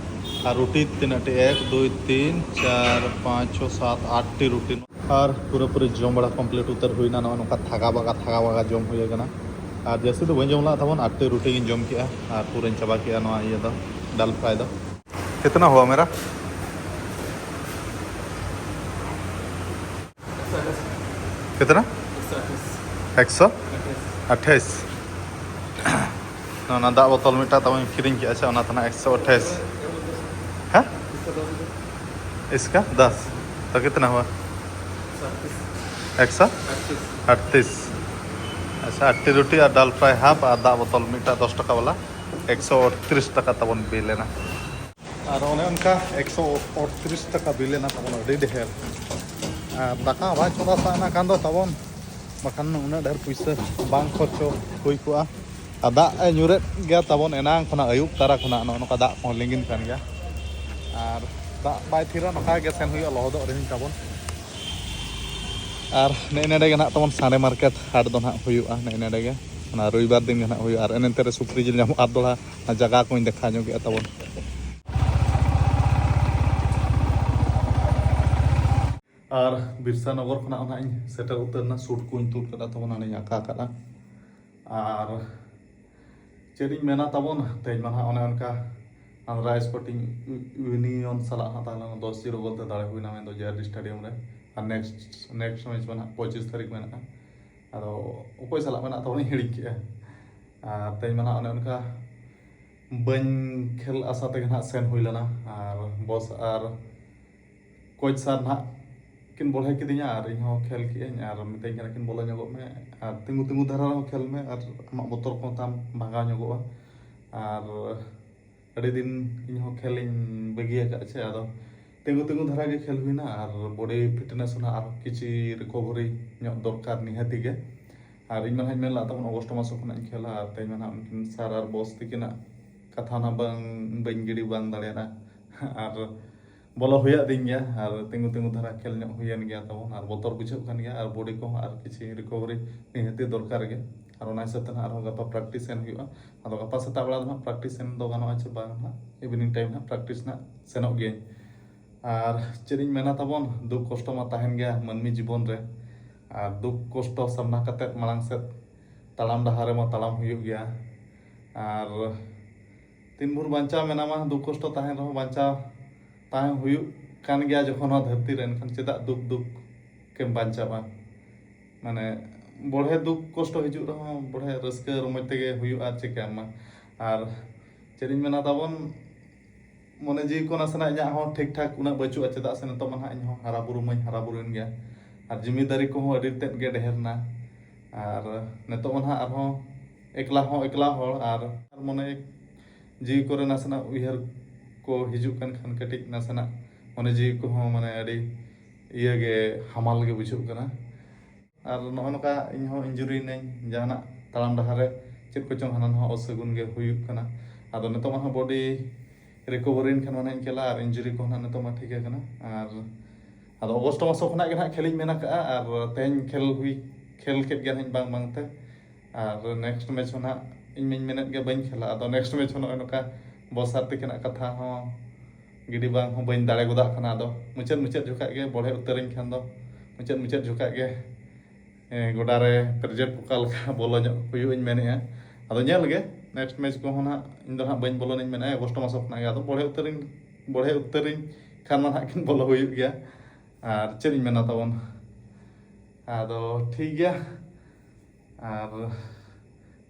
ᱟᱨ ᱨᱩᱴᱤ ᱛᱤᱱᱟᱹᱜ ᱴᱤ? ᱮᱠ, ᱫᱩᱭ, ᱛᱤᱱ, ᱪᱟᱨ, ᱯᱟᱸᱪ, ᱪᱷᱚ, ᱥᱟᱛ, ᱟᱴ ᱴᱤ ᱨᱩᱴᱤ᱾ ᱟᱨ ᱯᱩᱨᱟᱹᱯᱩᱨᱤ ᱡᱚᱢ ᱵᱟᱲᱟ ᱠᱚᱢᱯᱞᱤᱴ ᱩᱛᱟᱹᱨ ᱦᱩᱭᱱᱟ᱾ ᱱᱚᱜᱼᱚ ᱱᱚᱝᱠᱟ ᱛᱷᱟᱜᱟ ᱵᱟᱜᱟ, ᱛᱷᱟᱜᱟ ᱵᱟᱜᱟ ᱡᱚᱢ ᱦᱩᱭ ᱟᱠᱟᱱᱟ᱾ ᱟᱨ ᱡᱟᱹᱥᱛᱤ ᱫᱚ ᱵᱟᱹᱧ ᱡᱚᱢ ᱞᱮᱫᱟ ᱛᱟᱵᱚᱱ, ᱟᱴ ᱴᱤ ᱨᱩᱴᱤ ᱜᱤᱧ ᱡᱚᱢ ᱠᱮᱜᱼᱟ ᱟᱨ ᱯᱩᱨᱟᱹᱧ ᱪᱟᱵᱟ ᱠᱮᱜᱼᱟ ᱱᱚᱣᱟ ᱤᱭᱟᱹ ᱫᱚ, ᱰᱟᱞ ᱯᱷᱨᱟᱭ ᱫᱚ᱾ कितना हुआ मेरा? कितना? एक सौ अट्ठाईस। ᱚᱱᱟ ᱫᱟᱜ ᱵᱚᱛᱚᱞ ᱢᱤᱫᱴᱟᱝ ᱛᱟᱵᱚᱱ ᱠᱤᱨᱤᱧ ᱠᱮᱜᱼᱟ, ᱟᱪᱪᱷᱟ, ᱚᱱᱟ ᱛᱟᱦᱮᱱᱟ ᱮᱠᱥᱚ ᱟᱴᱷᱟᱭᱤᱥ᱾ ᱦᱮᱸ? इसका दस। तो कितना हुआ? ᱮᱠᱥᱚ ᱟᱴᱷᱛᱤᱥ᱾ ᱟᱪᱪᱷᱟ, ᱟᱴᱴᱤ ᱨᱩᱴᱤ ᱟᱨ ᱰᱟᱞ ᱯᱷᱨᱟᱭ ᱦᱟᱯ ᱟᱨ ᱫᱟᱜ ᱵᱚᱛᱚᱞ ᱢᱤᱫᱴᱟᱝ ᱫᱚᱥ ᱴᱟᱠᱟ ᱵᱟᱞᱟ, ᱮᱠᱥᱚ ᱟᱴᱛᱨᱤᱥ ᱴᱟᱠᱟ ᱛᱟᱵᱚᱱ ᱵᱤᱞ ᱮᱱᱟ᱾ ᱟᱨ ᱚᱱᱮ ᱚᱱᱠᱟ ᱮᱠᱥᱚ ᱟᱴᱛᱨᱤᱥ ᱴᱟᱠᱟ ᱵᱤᱞ ᱮᱱᱟ ᱛᱟᱵᱚᱱ, ᱟᱹᱰᱤ ᱰᱷᱮᱨ᱾ ᱟᱨ ᱫᱟᱠᱟ ᱵᱟᱭ ᱪᱚᱸᱫᱟ ᱥᱟᱱᱟ ᱠᱷᱟᱱ ᱫᱚ ᱛᱟᱵᱚᱱ, ᱵᱟᱠᱷᱟᱱ ᱩᱱᱟᱹᱜ ᱰᱷᱮᱨ ᱯᱩᱭᱥᱟᱹ ᱵᱟᱝ ᱠᱷᱚᱨᱪᱚ ᱦᱩᱭ ᱠᱚᱜᱼᱟ᱾ ᱟᱨ ᱫᱟᱜ ᱮ ᱧᱩᱨᱮᱫ ᱜᱮᱭᱟ ᱛᱟᱵᱚᱱ ᱮᱱᱟᱝ ᱠᱷᱚᱱᱟᱜ, ᱟᱹᱭᱩᱵ ᱛᱟᱨᱟ ᱠᱷᱚᱱᱟᱜ ᱱᱚᱜᱼᱚ ᱱᱚᱝᱠᱟ ᱫᱟᱜ ᱠᱚᱦᱚᱸ ᱞᱤᱸᱜᱤᱱ ᱠᱟᱱ ᱜᱮᱭᱟ᱾ ᱟᱨ ᱫᱟᱜ ᱵᱟᱭ ᱛᱷᱤᱨᱟ, ᱱᱚᱝᱠᱟ ᱜᱮ ᱥᱮᱱ ᱦᱩᱭᱩᱜᱼᱟ, ᱞᱚᱦᱚᱫᱚᱜ ᱨᱮᱦᱚᱸᱧ ᱛᱟᱵᱚᱱ᱾ ᱟᱨ ᱱᱮᱜᱼᱮ ᱱᱮᱰᱮ ᱜᱮ ᱱᱟᱦᱟᱜ ᱛᱟᱵᱚᱱ ᱥᱟᱱᱰᱮ ᱢᱟᱨᱠᱮᱴ ᱦᱟᱴ ᱫᱚ ᱱᱟᱦᱟᱜ ᱦᱩᱭᱩᱜᱼᱟ, ᱱᱮᱜᱼᱮ ᱱᱮᱰᱮ ᱜᱮ, ᱚᱱᱟ ᱨᱚᱵᱤᱵᱟᱨ ᱫᱤᱱ ᱜᱮ ᱱᱟᱦᱟᱜ ᱦᱩᱭᱩᱜᱼᱟ᱾ ᱟᱨ ᱮᱱᱮ ᱮᱱᱛᱮ ᱨᱮ ᱥᱩᱠᱨᱤ ᱡᱤᱞ ᱧᱟᱢᱚᱜᱼᱟ, ᱟᱨ ᱫᱚᱦᱲᱟ ᱚᱱᱟ ᱡᱟᱭᱜᱟ ᱠᱚᱧ ᱫᱮᱠᱷᱟᱣ ᱧᱚᱜᱮᱜᱼᱟ ᱛᱟᱵᱚᱱ᱾ ᱟᱨ ᱵᱤᱨᱥᱟ ᱱᱚᱜᱚᱨ ᱠᱷᱚᱱᱟᱜ ᱦᱚᱸ ᱱᱟᱦᱟᱜ ᱤᱧ ᱥᱮᱴᱮᱨ ᱩᱛᱟᱹᱨ ᱮᱱᱟ, ᱥᱩᱴ ᱠᱚᱧ ᱛᱩᱫ ᱠᱟᱫᱟ ᱛᱟᱵᱚᱱ, ᱦᱟᱱᱮᱧ ᱟᱸᱠᱟ ᱠᱟᱫᱟ᱾ ᱟᱨ ᱪᱮᱫ ᱤᱧ ᱢᱮᱱᱟ ᱛᱟᱵᱚᱱ, ᱛᱮᱦᱮᱧ ᱢᱟ ᱱᱟᱦᱟᱜ ᱚᱱᱮ ᱚᱱᱠᱟ ᱟᱱᱫᱷᱨᱟ ᱥᱯᱳᱨᱴᱤᱝ ᱤᱭᱩᱱᱤᱭᱚᱱ ᱥᱟᱞᱟᱜ ᱦᱟᱸᱜ ᱛᱟᱦᱮᱸ ᱞᱮᱱᱟ, ᱫᱚᱥ ᱡᱤᱨᱳ ᱜᱳᱞ ᱛᱮ ᱫᱟᱲᱮ ᱦᱩᱭᱱᱟ, ᱢᱮᱱᱫᱚ ᱡᱮ ᱟᱨ ᱰᱤ ᱥᱴᱮᱰᱤᱭᱟᱢ ᱨᱮ᱾ ᱟᱨ ᱱᱮᱠᱥᱴ ᱱᱮᱠᱥᱴ ᱢᱮᱪ ᱢᱟ ᱱᱟᱦᱟᱜ ᱯᱚᱸᱪᱤᱥ ᱛᱟᱹᱨᱤᱠᱷ ᱢᱮᱱᱟᱜᱼᱟ᱾ ᱟᱫᱚ ᱚᱠᱚᱭ ᱥᱟᱞᱟᱜ ᱢᱮᱱᱟᱜ ᱛᱟᱵᱚᱱᱟ ᱦᱤᱲᱤᱧ ᱠᱮᱜᱼᱟ᱾ ᱟᱨ ᱛᱮᱦᱮᱧ ᱢᱟ ᱱᱟᱦᱟᱜ ᱚᱱᱮ ᱚᱱᱠᱟ ᱵᱟᱹᱧ ᱠᱷᱮᱞ ᱟᱥᱟ ᱛᱮᱜᱮ ᱱᱟᱦᱟᱜ ᱥᱮᱱ ᱦᱩᱭ ᱞᱮᱱᱟ᱾ ᱟᱨ ᱵᱚᱥ ᱟᱨ ᱠᱳᱪ ᱥᱟᱨ ᱱᱟᱦᱟᱜ ᱠᱤᱱ ᱵᱚᱲᱦᱮ ᱠᱤᱫᱤᱧᱟ ᱟᱨ ᱤᱧ ᱦᱚᱸ ᱠᱷᱮᱞ ᱠᱮᱜᱼᱟᱹᱧ ᱟᱨ ᱢᱤᱛᱟᱹᱧ ᱠᱟᱱᱟ ᱠᱤᱱ, "ᱵᱚᱞᱚ ᱧᱚᱜᱚᱜ ᱢᱮ ᱟᱨ ᱛᱤᱸᱜᱩ ᱛᱤᱸᱜᱩ ᱫᱷᱟᱨᱟ ᱨᱮᱦᱚᱸ ᱠᱷᱮᱞ ᱢᱮ ᱟᱨ ᱟᱢᱟᱜ ᱵᱚᱛᱚᱨ ᱠᱚᱦᱚᱸ ᱛᱟᱢ ᱵᱷᱟᱜᱟᱣ ᱧᱚᱜᱚᱜᱼᱟ᱾" ᱟᱨ ᱟᱹᱰᱤ ᱫᱤᱱ ᱤᱧ ᱦᱚᱸ ᱠᱷᱮᱞ ᱤᱧ ᱵᱟᱹᱜᱤ ᱟᱠᱟᱫ ᱪᱮ, ᱟᱫᱚ ᱛᱤᱸᱜᱩ ᱛᱤᱸᱜᱩ ᱫᱷᱟᱨᱟ ᱜᱮ ᱠᱷᱮᱞ ᱦᱩᱭᱱᱟ ᱟᱨ ᱵᱚᱰᱤ ᱯᱷᱤᱴᱱᱮᱥ ᱦᱚᱸ ᱱᱟᱦᱟᱜ ᱟᱨ ᱠᱤᱪᱷᱤ ᱨᱤᱠᱳᱵᱷᱟᱨᱤ ᱧᱚᱜ ᱫᱚᱨᱠᱟᱨ ᱱᱤᱦᱟᱹᱛᱤ ᱜᱮ᱾ ᱟᱨ ᱤᱧ ᱢᱟ ᱱᱟᱦᱟᱜ ᱤᱧ ᱢᱮᱱ ᱞᱮᱫ ᱛᱟᱵᱚᱱ ᱚᱜᱚᱥᱴ ᱢᱟᱥ ᱠᱷᱚᱱᱟᱜ ᱤᱧ ᱠᱷᱮᱞᱟ, ᱟᱨ ᱛᱮᱦᱮᱧ ᱢᱟ ᱱᱟᱦᱟᱜ ᱩᱱᱠᱤᱱ ᱥᱟᱨ ᱟᱨ ᱵᱚᱥ ᱛᱤᱠᱤᱱᱟᱜ ᱠᱟᱛᱷᱟ ᱱᱟᱦᱟᱜ ᱵᱟᱝ, ᱵᱟᱹᱧ ᱜᱤᱰᱤ ᱵᱟᱝ ᱫᱟᱲᱮᱭᱟᱫᱟ᱾ ᱟᱨ ᱵᱚᱞᱚ ᱦᱩᱭᱟᱫᱤᱧ ᱜᱮᱭᱟ ᱟᱨ ᱛᱤᱸᱜᱩ ᱛᱤᱸᱜᱩ ᱫᱷᱟᱨᱟ ᱠᱷᱮᱞ ᱧᱚᱜ ᱦᱩᱭᱮᱱ ᱜᱮᱭᱟ ᱛᱟᱵᱚᱱ, ᱟᱨ ᱵᱚᱛᱚᱨ ᱵᱩᱡᱷᱟᱹᱜ ᱠᱟᱱ ᱜᱮᱭᱟ, ᱟᱨ ᱵᱚᱰᱤ ᱠᱚᱦᱚᱸ ᱟᱨ ᱠᱤᱪᱷᱤ ᱨᱤᱠᱳᱵᱷᱟᱨᱤ ᱱᱤᱦᱟᱹᱛᱤ ᱫᱚᱨᱠᱟᱨ ᱜᱮ᱾ ᱟᱨ ᱚᱱᱟ ᱦᱤᱥᱟᱹᱵ ᱛᱮ ᱱᱟᱦᱟᱜ ᱟᱨᱦᱚᱸ ᱜᱟᱯᱟ ᱯᱨᱮᱠᱴᱤᱥ ᱥᱮᱱ ᱦᱩᱭᱩᱜᱼᱟ᱾ ᱟᱫᱚ ᱜᱟᱯᱟ ᱥᱮᱛᱟᱜ ᱵᱮᱲᱟ ᱫᱚ ᱱᱟᱦᱟᱜ ᱯᱨᱮᱠᱴᱤᱥ ᱥᱮᱱ ᱫᱚ ᱜᱟᱱᱚᱜᱼᱟ ᱪᱮ ᱵᱟᱝ ᱱᱟᱦᱟᱜ, ᱤᱵᱷᱤᱱᱤᱝ ᱴᱟᱭᱤᱢ ᱱᱟᱦᱟᱜ ᱯᱨᱮᱠᱴᱤᱥ ᱱᱟᱦᱟᱜ ᱥᱮᱱᱚᱜ ᱜᱤᱭᱟᱹᱧ᱾ ᱟᱨ ᱪᱮᱫ ᱤᱧ ᱢᱮᱱᱟ ᱛᱟᱵᱚᱱ, ᱫᱩᱠ ᱠᱚᱥᱴᱚ ᱢᱟ ᱛᱟᱦᱮᱱ ᱜᱮᱭᱟ ᱢᱟᱹᱱᱢᱤ ᱡᱤᱵᱚᱱ ᱨᱮ, ᱟᱨ ᱫᱩᱠ ᱠᱚᱥᱴᱚ ᱥᱟᱢᱱᱟ ᱠᱟᱛᱮᱫ ᱢᱟᱲᱟᱝ ᱥᱮᱫ ᱛᱟᱲᱟᱢ ᱰᱟᱦᱟᱨ ᱨᱮᱢᱟ ᱛᱟᱲᱟᱢ ᱦᱩᱭᱩᱜ ᱜᱮᱭᱟ᱾ ᱟᱨ ᱛᱤᱱ ᱵᱷᱳᱨ ᱵᱟᱧᱪᱟᱣ ᱢᱮᱱᱟᱢᱟ, ᱫᱩᱠ ᱠᱚᱥᱴᱚ ᱛᱟᱦᱮᱱ ᱨᱮᱦᱚᱸ ᱵᱟᱧᱪᱟᱣ ᱛᱟᱦᱮᱸ ᱦᱩᱭᱩᱜ ᱠᱟᱱ ᱜᱮᱭᱟ ᱡᱚᱠᱷᱚᱱ ᱱᱚᱣᱟ ᱫᱷᱟᱹᱨᱛᱤ ᱨᱮ, ᱮᱱᱠᱷᱟᱱ ᱪᱮᱫᱟᱜ ᱫᱩᱠ ᱫᱩᱠ ᱠᱮᱢ ᱵᱟᱧᱪᱟᱣᱟ? ᱢᱟᱱᱮ ᱵᱚᱲᱦᱮ ᱫᱩᱠ ᱠᱚᱥᱴᱚ ᱦᱤᱡᱩᱜ ᱨᱮᱦᱚᱸ ᱵᱚᱲᱦᱮ ᱨᱟᱹᱥᱠᱟᱹ ᱨᱚᱢᱚᱡᱽ ᱛᱮᱜᱮ ᱦᱩᱭᱩᱜᱼᱟ, ᱟᱨ ᱪᱤᱠᱟᱹᱭᱟᱢ ᱢᱟ᱾ ᱟᱨ ᱪᱮᱫ ᱤᱧ ᱢᱮᱱᱟ ᱛᱟᱵᱚᱱ, ᱢᱚᱱᱮ ᱡᱤᱣᱤ ᱠᱚ ᱱᱟᱥᱮᱱᱟᱜ ᱤᱧᱟᱹᱜ ᱦᱚᱸ ᱴᱷᱤᱠ ᱴᱷᱟᱠ ᱩᱱᱟᱹᱜ ᱵᱟᱹᱪᱩᱜᱼᱟ, ᱪᱮᱫᱟᱜ ᱥᱮ ᱱᱤᱛᱚᱜ ᱢᱟ ᱱᱟᱦᱟᱜ ᱤᱧ ᱦᱚᱸ ᱦᱟᱨᱟ ᱵᱩᱨᱩ ᱢᱟᱧ ᱦᱟᱨᱟ ᱵᱩᱨᱩᱭᱮᱱ ᱜᱮᱭᱟ᱾ ᱟᱨ ᱡᱤᱢᱤᱫᱟᱨᱤ ᱠᱚᱦᱚᱸ ᱟᱹᱰᱤ ᱛᱮᱫ ᱜᱮ ᱰᱷᱮᱨ ᱮᱱᱟ᱾ ᱟᱨ ᱱᱤᱛᱚᱜ ᱢᱟ ᱱᱟᱦᱟᱜ ᱟᱨᱦᱚᱸ ᱮᱠᱞᱟ ᱦᱚᱸ ᱮᱠᱞᱟ ᱦᱚᱲ, ᱟᱨ ᱟᱨ ᱢᱚᱱᱮ ᱡᱤᱣᱤ ᱠᱚᱨᱮ ᱱᱟᱥᱮᱱᱟᱜ ᱩᱭᱦᱟᱹᱨ ᱠᱚ ᱦᱤᱡᱩᱜ ᱠᱟᱱ ᱠᱷᱟᱱ ᱠᱟᱹᱴᱤᱡ ᱱᱟᱥᱮᱱᱟᱜ ᱢᱚᱱᱮ ᱡᱤᱣᱤ ᱠᱚᱦᱚᱸ ᱢᱟᱱᱮ ᱟᱹᱰᱤ ᱤᱭᱟᱹ ᱜᱮ ᱦᱟᱢᱟᱞ ᱜᱮ ᱵᱩᱡᱷᱟᱹᱜ ᱠᱟᱱᱟ᱾ ᱟᱨ ᱱᱚᱜᱼᱚ ᱱᱚᱝᱠᱟ ᱤᱧ ᱦᱚᱸ ᱤᱧᱡᱩᱨᱤ ᱮᱱᱟᱹᱧ, ᱡᱟᱦᱟᱱᱟᱜ ᱛᱟᱲᱟᱢ ᱰᱟᱦᱟᱨ ᱨᱮ ᱪᱮᱫ ᱠᱚᱪᱚᱝ ᱦᱟᱱᱟ ᱱᱟᱣᱟ ᱚᱥᱟᱹᱜᱩᱱ ᱜᱮ ᱦᱩᱭᱩᱜ ᱠᱟᱱᱟ᱾ ᱟᱫᱚ ᱱᱤᱛᱚᱜ ᱢᱟ ᱦᱟᱸᱜ ᱵᱚᱰᱤ ᱨᱤᱠᱳᱵᱷᱟᱨᱤ ᱮᱱ ᱠᱷᱟᱱ ᱢᱟ ᱱᱟᱦᱟᱜ ᱤᱧ ᱠᱷᱮᱞᱟ, ᱟᱨ ᱤᱧᱡᱩᱨᱤ ᱠᱚ ᱱᱟᱦᱟᱜ ᱱᱤᱛᱚᱜ ᱢᱟ ᱴᱷᱤᱠ ᱟᱠᱟᱱᱟ᱾ ᱟᱨ ᱟᱫᱚ ᱚᱜᱚᱥᱴ ᱢᱟᱥ ᱠᱷᱚᱱᱟᱜ ᱜᱮ ᱱᱟᱦᱟᱜ ᱠᱷᱮᱞ ᱤᱧ ᱢᱮᱱ ᱟᱠᱟᱫᱼᱟ, ᱟᱨ ᱛᱮᱦᱮᱧ ᱠᱷᱮᱞ ᱦᱩᱭ, ᱠᱷᱮᱞ ᱠᱮᱫ ᱜᱮᱭᱟ ᱱᱟᱦᱟᱜ ᱤᱧ ᱵᱟᱝ ᱵᱟᱝ ᱛᱮ᱾ ᱟᱨ ᱱᱮᱠᱥᱴ ᱢᱮᱪ ᱦᱚᱸ ᱱᱟᱦᱟᱜ ᱤᱧ ᱢᱟᱧ ᱢᱮᱱᱮᱫ ᱜᱮ ᱵᱟᱹᱧ ᱠᱷᱮᱞᱟ, ᱟᱫᱚ ᱱᱮᱠᱥᱴ ᱢᱮᱪ ᱦᱚᱸ ᱱᱚᱜᱼᱚᱭ ᱱᱚᱝᱠᱟ ᱵᱚᱥ ᱥᱟᱨ ᱛᱤᱠᱤᱱᱟᱜ ᱠᱟᱛᱷᱟ ᱦᱚᱸ ᱜᱤᱰᱤ ᱵᱟᱝ ᱦᱚᱸ ᱵᱟᱹᱧ ᱫᱟᱲᱮ ᱜᱚᱫᱟᱜ ᱠᱟᱱᱟ᱾ ᱟᱫᱚ ᱢᱩᱪᱟᱹᱫ ᱢᱩᱪᱟᱹᱫ ᱡᱚᱠᱷᱟᱜ ᱜᱮ ᱵᱚᱲᱦᱮ ᱩᱛᱟᱹᱨᱟᱹᱧ ᱠᱷᱟᱱ ᱫᱚ ᱢᱩᱪᱟᱹᱫ ᱢᱩᱪᱟᱹᱫ ᱡᱚᱠᱷᱟᱜ ᱜᱮ ᱜᱚᱰᱟ ᱨᱮ ᱯᱨᱮᱡᱮᱱᱴ ᱚᱠᱟ ᱞᱮᱠᱟ ᱵᱚᱞᱚ ᱧᱚᱜ ᱦᱩᱭᱩᱜ ᱤᱧ ᱢᱮᱱᱮᱫᱼᱟ᱾ ᱟᱫᱚ ᱧᱮᱞ ᱜᱮ, ᱱᱮᱠᱥᱴ ᱢᱮᱪ ᱠᱚᱦᱚᱸ ᱱᱟᱦᱟᱜ ᱤᱧ ᱫᱚ ᱱᱟᱦᱟᱜ ᱵᱟᱹᱧ ᱵᱚᱞᱚᱱᱤᱧ ᱢᱮᱱᱮᱫᱼᱟ, ᱟᱜᱚᱥᱴ ᱢᱟᱥ ᱠᱷᱚᱱᱟᱜ ᱜᱮ᱾ ᱟᱫᱚ ᱵᱚᱲᱦᱮ ᱩᱛᱟᱹᱨᱤᱧ ᱵᱚᱲᱦᱮ ᱩᱛᱟᱹᱨᱤᱧ ᱠᱷᱟᱱ ᱢᱟ ᱱᱟᱦᱟᱜ ᱠᱤᱱ ᱵᱚᱞᱚ ᱦᱩᱭᱩᱜ ᱜᱮᱭᱟ᱾ ᱟᱨ ᱪᱮᱫ ᱤᱧ ᱢᱮᱱᱟ ᱛᱟᱵᱚᱱ, ᱟᱫᱚ ᱴᱷᱤᱠ ᱜᱮᱭᱟ᱾ ᱟᱨ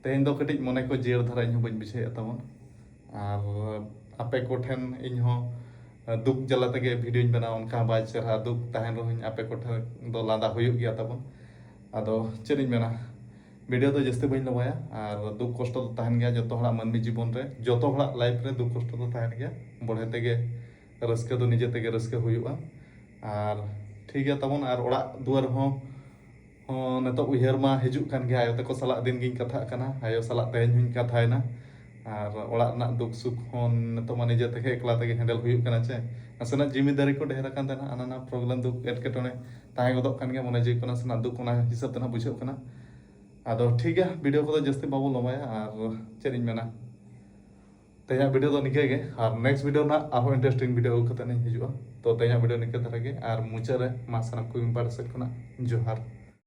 ᱛᱮᱦᱮᱧ ᱫᱚ ᱠᱟᱹᱴᱤᱡ ᱢᱚᱱᱮ ᱠᱚ ᱡᱤᱭᱟᱹᱲ ᱫᱷᱟᱨᱟ ᱤᱧ ᱦᱚᱸ ᱵᱟᱹᱧ ᱵᱩᱡᱷᱟᱹᱣᱮᱫ ᱛᱟᱵᱚᱱ᱾ ᱟᱨ ᱟᱯᱮ ᱠᱚᱴᱷᱮᱱ ᱤᱧ ᱦᱚᱸ ᱫᱩᱠ ᱡᱟᱞᱟ ᱛᱮᱜᱮ ᱵᱷᱤᱰᱤᱭᱳᱧ ᱵᱮᱱᱟᱣᱟ, ᱚᱱᱠᱟ ᱵᱟᱭ ᱪᱮᱦᱨᱟ ᱫᱩᱠ ᱛᱟᱦᱮᱱ ᱨᱮᱦᱚᱸᱧ ᱟᱯᱮ ᱠᱚᱴᱷᱮᱱ ᱫᱚ ᱞᱟᱸᱫᱟ ᱦᱩᱭᱩᱜ ᱜᱮᱭᱟ ᱛᱟᱵᱚᱱ᱾ ᱟᱫᱚ ᱪᱮᱫ ᱤᱧ ᱢᱮᱱᱟ, ᱵᱷᱤᱰᱤᱭᱳ ᱫᱚ ᱡᱟᱹᱥᱛᱤ ᱵᱟᱹᱧ ᱞᱚᱢᱟᱭᱟ᱾ ᱟᱨ ᱫᱩᱠ ᱠᱚᱥᱴᱚ ᱫᱚ ᱛᱟᱦᱮᱱ ᱜᱮᱭᱟ ᱡᱚᱛᱚ ᱦᱚᱲᱟᱜ ᱢᱟᱹᱱᱢᱤ ᱡᱤᱵᱚᱱ ᱨᱮ, ᱡᱚᱛᱚ ᱦᱚᱲᱟᱜ ᱞᱟᱭᱤᱯᱷ ᱨᱮ ᱫᱩᱠ ᱠᱚᱥᱴᱚ ᱫᱚ ᱛᱟᱦᱮᱱ ᱜᱮᱭᱟ᱾ ᱵᱚᱲᱦᱮ ᱛᱮᱜᱮ ᱨᱟᱹᱥᱠᱟᱹ ᱫᱚ ᱱᱤᱡᱮ ᱛᱮᱜᱮ ᱨᱟᱹᱥᱠᱟᱹ ᱦᱩᱭᱩᱜᱼᱟ᱾ ᱟᱨ ᱴᱷᱤᱠ ᱜᱮᱭᱟ ᱛᱟᱵᱚᱱ, ᱟᱨ ᱚᱲᱟᱜ ᱫᱩᱣᱟᱹᱨ ᱦᱚᱸ ᱦᱚᱸ ᱱᱤᱛᱚᱜ ᱩᱭᱦᱟᱹᱨ ᱢᱟ ᱦᱤᱡᱩᱜ ᱠᱟᱱ ᱜᱮᱭᱟ᱾ ᱟᱭᱳ ᱛᱟᱠᱚ ᱥᱟᱞᱟᱜ ᱫᱤᱱ ᱜᱤᱧ ᱠᱟᱛᱷᱟᱜ ᱠᱟᱱᱟ, ᱟᱭᱳ ᱥᱟᱞᱟᱜ ᱛᱮᱦᱮᱧ ᱦᱚᱸᱧ ᱠᱟᱛᱷᱟᱭᱮᱱᱟ᱾ ᱟᱨ ᱚᱲᱟᱜ ᱨᱮᱱᱟᱜ ᱫᱩᱠ ᱥᱩᱠ ᱦᱚᱸ ᱱᱤᱛᱚᱜ ᱢᱟ ᱱᱤᱡᱮ ᱛᱮᱜᱮ ᱮᱠᱞᱟ ᱛᱮᱜᱮ ᱦᱮᱱᱰᱮᱞ ᱦᱩᱭᱩᱜ ᱠᱟᱱᱟ ᱪᱮ᱾ ᱱᱟᱥᱮᱱᱟᱜ ᱡᱤᱢᱤᱫᱟᱨᱤ ᱠᱚ ᱰᱷᱮᱨ ᱟᱠᱟᱱ ᱛᱟᱦᱮᱱᱟ, ᱦᱟᱱᱟ ᱱᱟᱣᱟ ᱯᱨᱚᱵᱞᱮᱢ ᱫᱩᱠ ᱮᱴᱠᱮᱴᱚᱬᱮ ᱛᱟᱦᱮᱸ ᱜᱚᱫᱚᱜ ᱠᱟᱱ ᱜᱮᱭᱟ, ᱢᱚᱱᱮ ᱡᱤᱣᱤ ᱠᱚ ᱱᱟᱥᱮᱱᱟᱜ ᱫᱩᱠ ᱚᱱᱟ ᱦᱤᱥᱟᱹᱵ ᱛᱮ ᱱᱟᱜ ᱵᱩᱡᱷᱟᱹᱜ ᱠᱟᱱᱟ᱾ ᱟᱫᱚ ᱴᱷᱤᱠ ᱜᱮᱭᱟ, ᱵᱷᱤᱰᱤᱭᱳ ᱠᱚᱫᱚ ᱡᱟᱹᱥᱛᱤ ᱵᱟᱵᱚ ᱞᱚᱢᱟᱭᱟ᱾ ᱟᱨ ᱪᱮᱫ ᱤᱧ ᱢᱮᱱᱟ, ᱛᱮᱦᱮᱧᱟᱜ ᱵᱷᱤᱰᱤᱭᱳ ᱫᱚ ᱱᱤᱝᱠᱟᱹ ᱜᱮ, ᱟᱨ ᱱᱮᱠᱥᱴ ᱵᱷᱤᱰᱤᱭᱳ ᱨᱮᱱᱟᱜ ᱟᱨᱦᱚᱸ ᱤᱱᱴᱟᱨᱮᱥᱴᱤᱝ ᱵᱷᱤᱰᱤᱭᱳ ᱟᱹᱜᱩ ᱠᱟᱛᱮ ᱤᱧ ᱦᱤᱡᱩᱜᱼᱟ᱾ ᱛᱚ ᱛᱮᱦᱮᱧᱟᱜ ᱵᱷᱤᱰᱤᱭᱳ ᱱᱤᱝᱠᱟᱹ ᱫᱷᱟᱨᱟ ᱜᱮ, ᱟᱨ ᱢᱩᱪᱟᱹᱫ ᱨᱮ ᱢᱟ ᱥᱟᱱᱟᱢ ᱠᱚ ᱤᱧ ᱯᱟᱦᱴᱟ ᱥᱮᱫ ᱠᱷᱚᱱᱟᱜ ᱡᱚᱦᱟᱨ᱾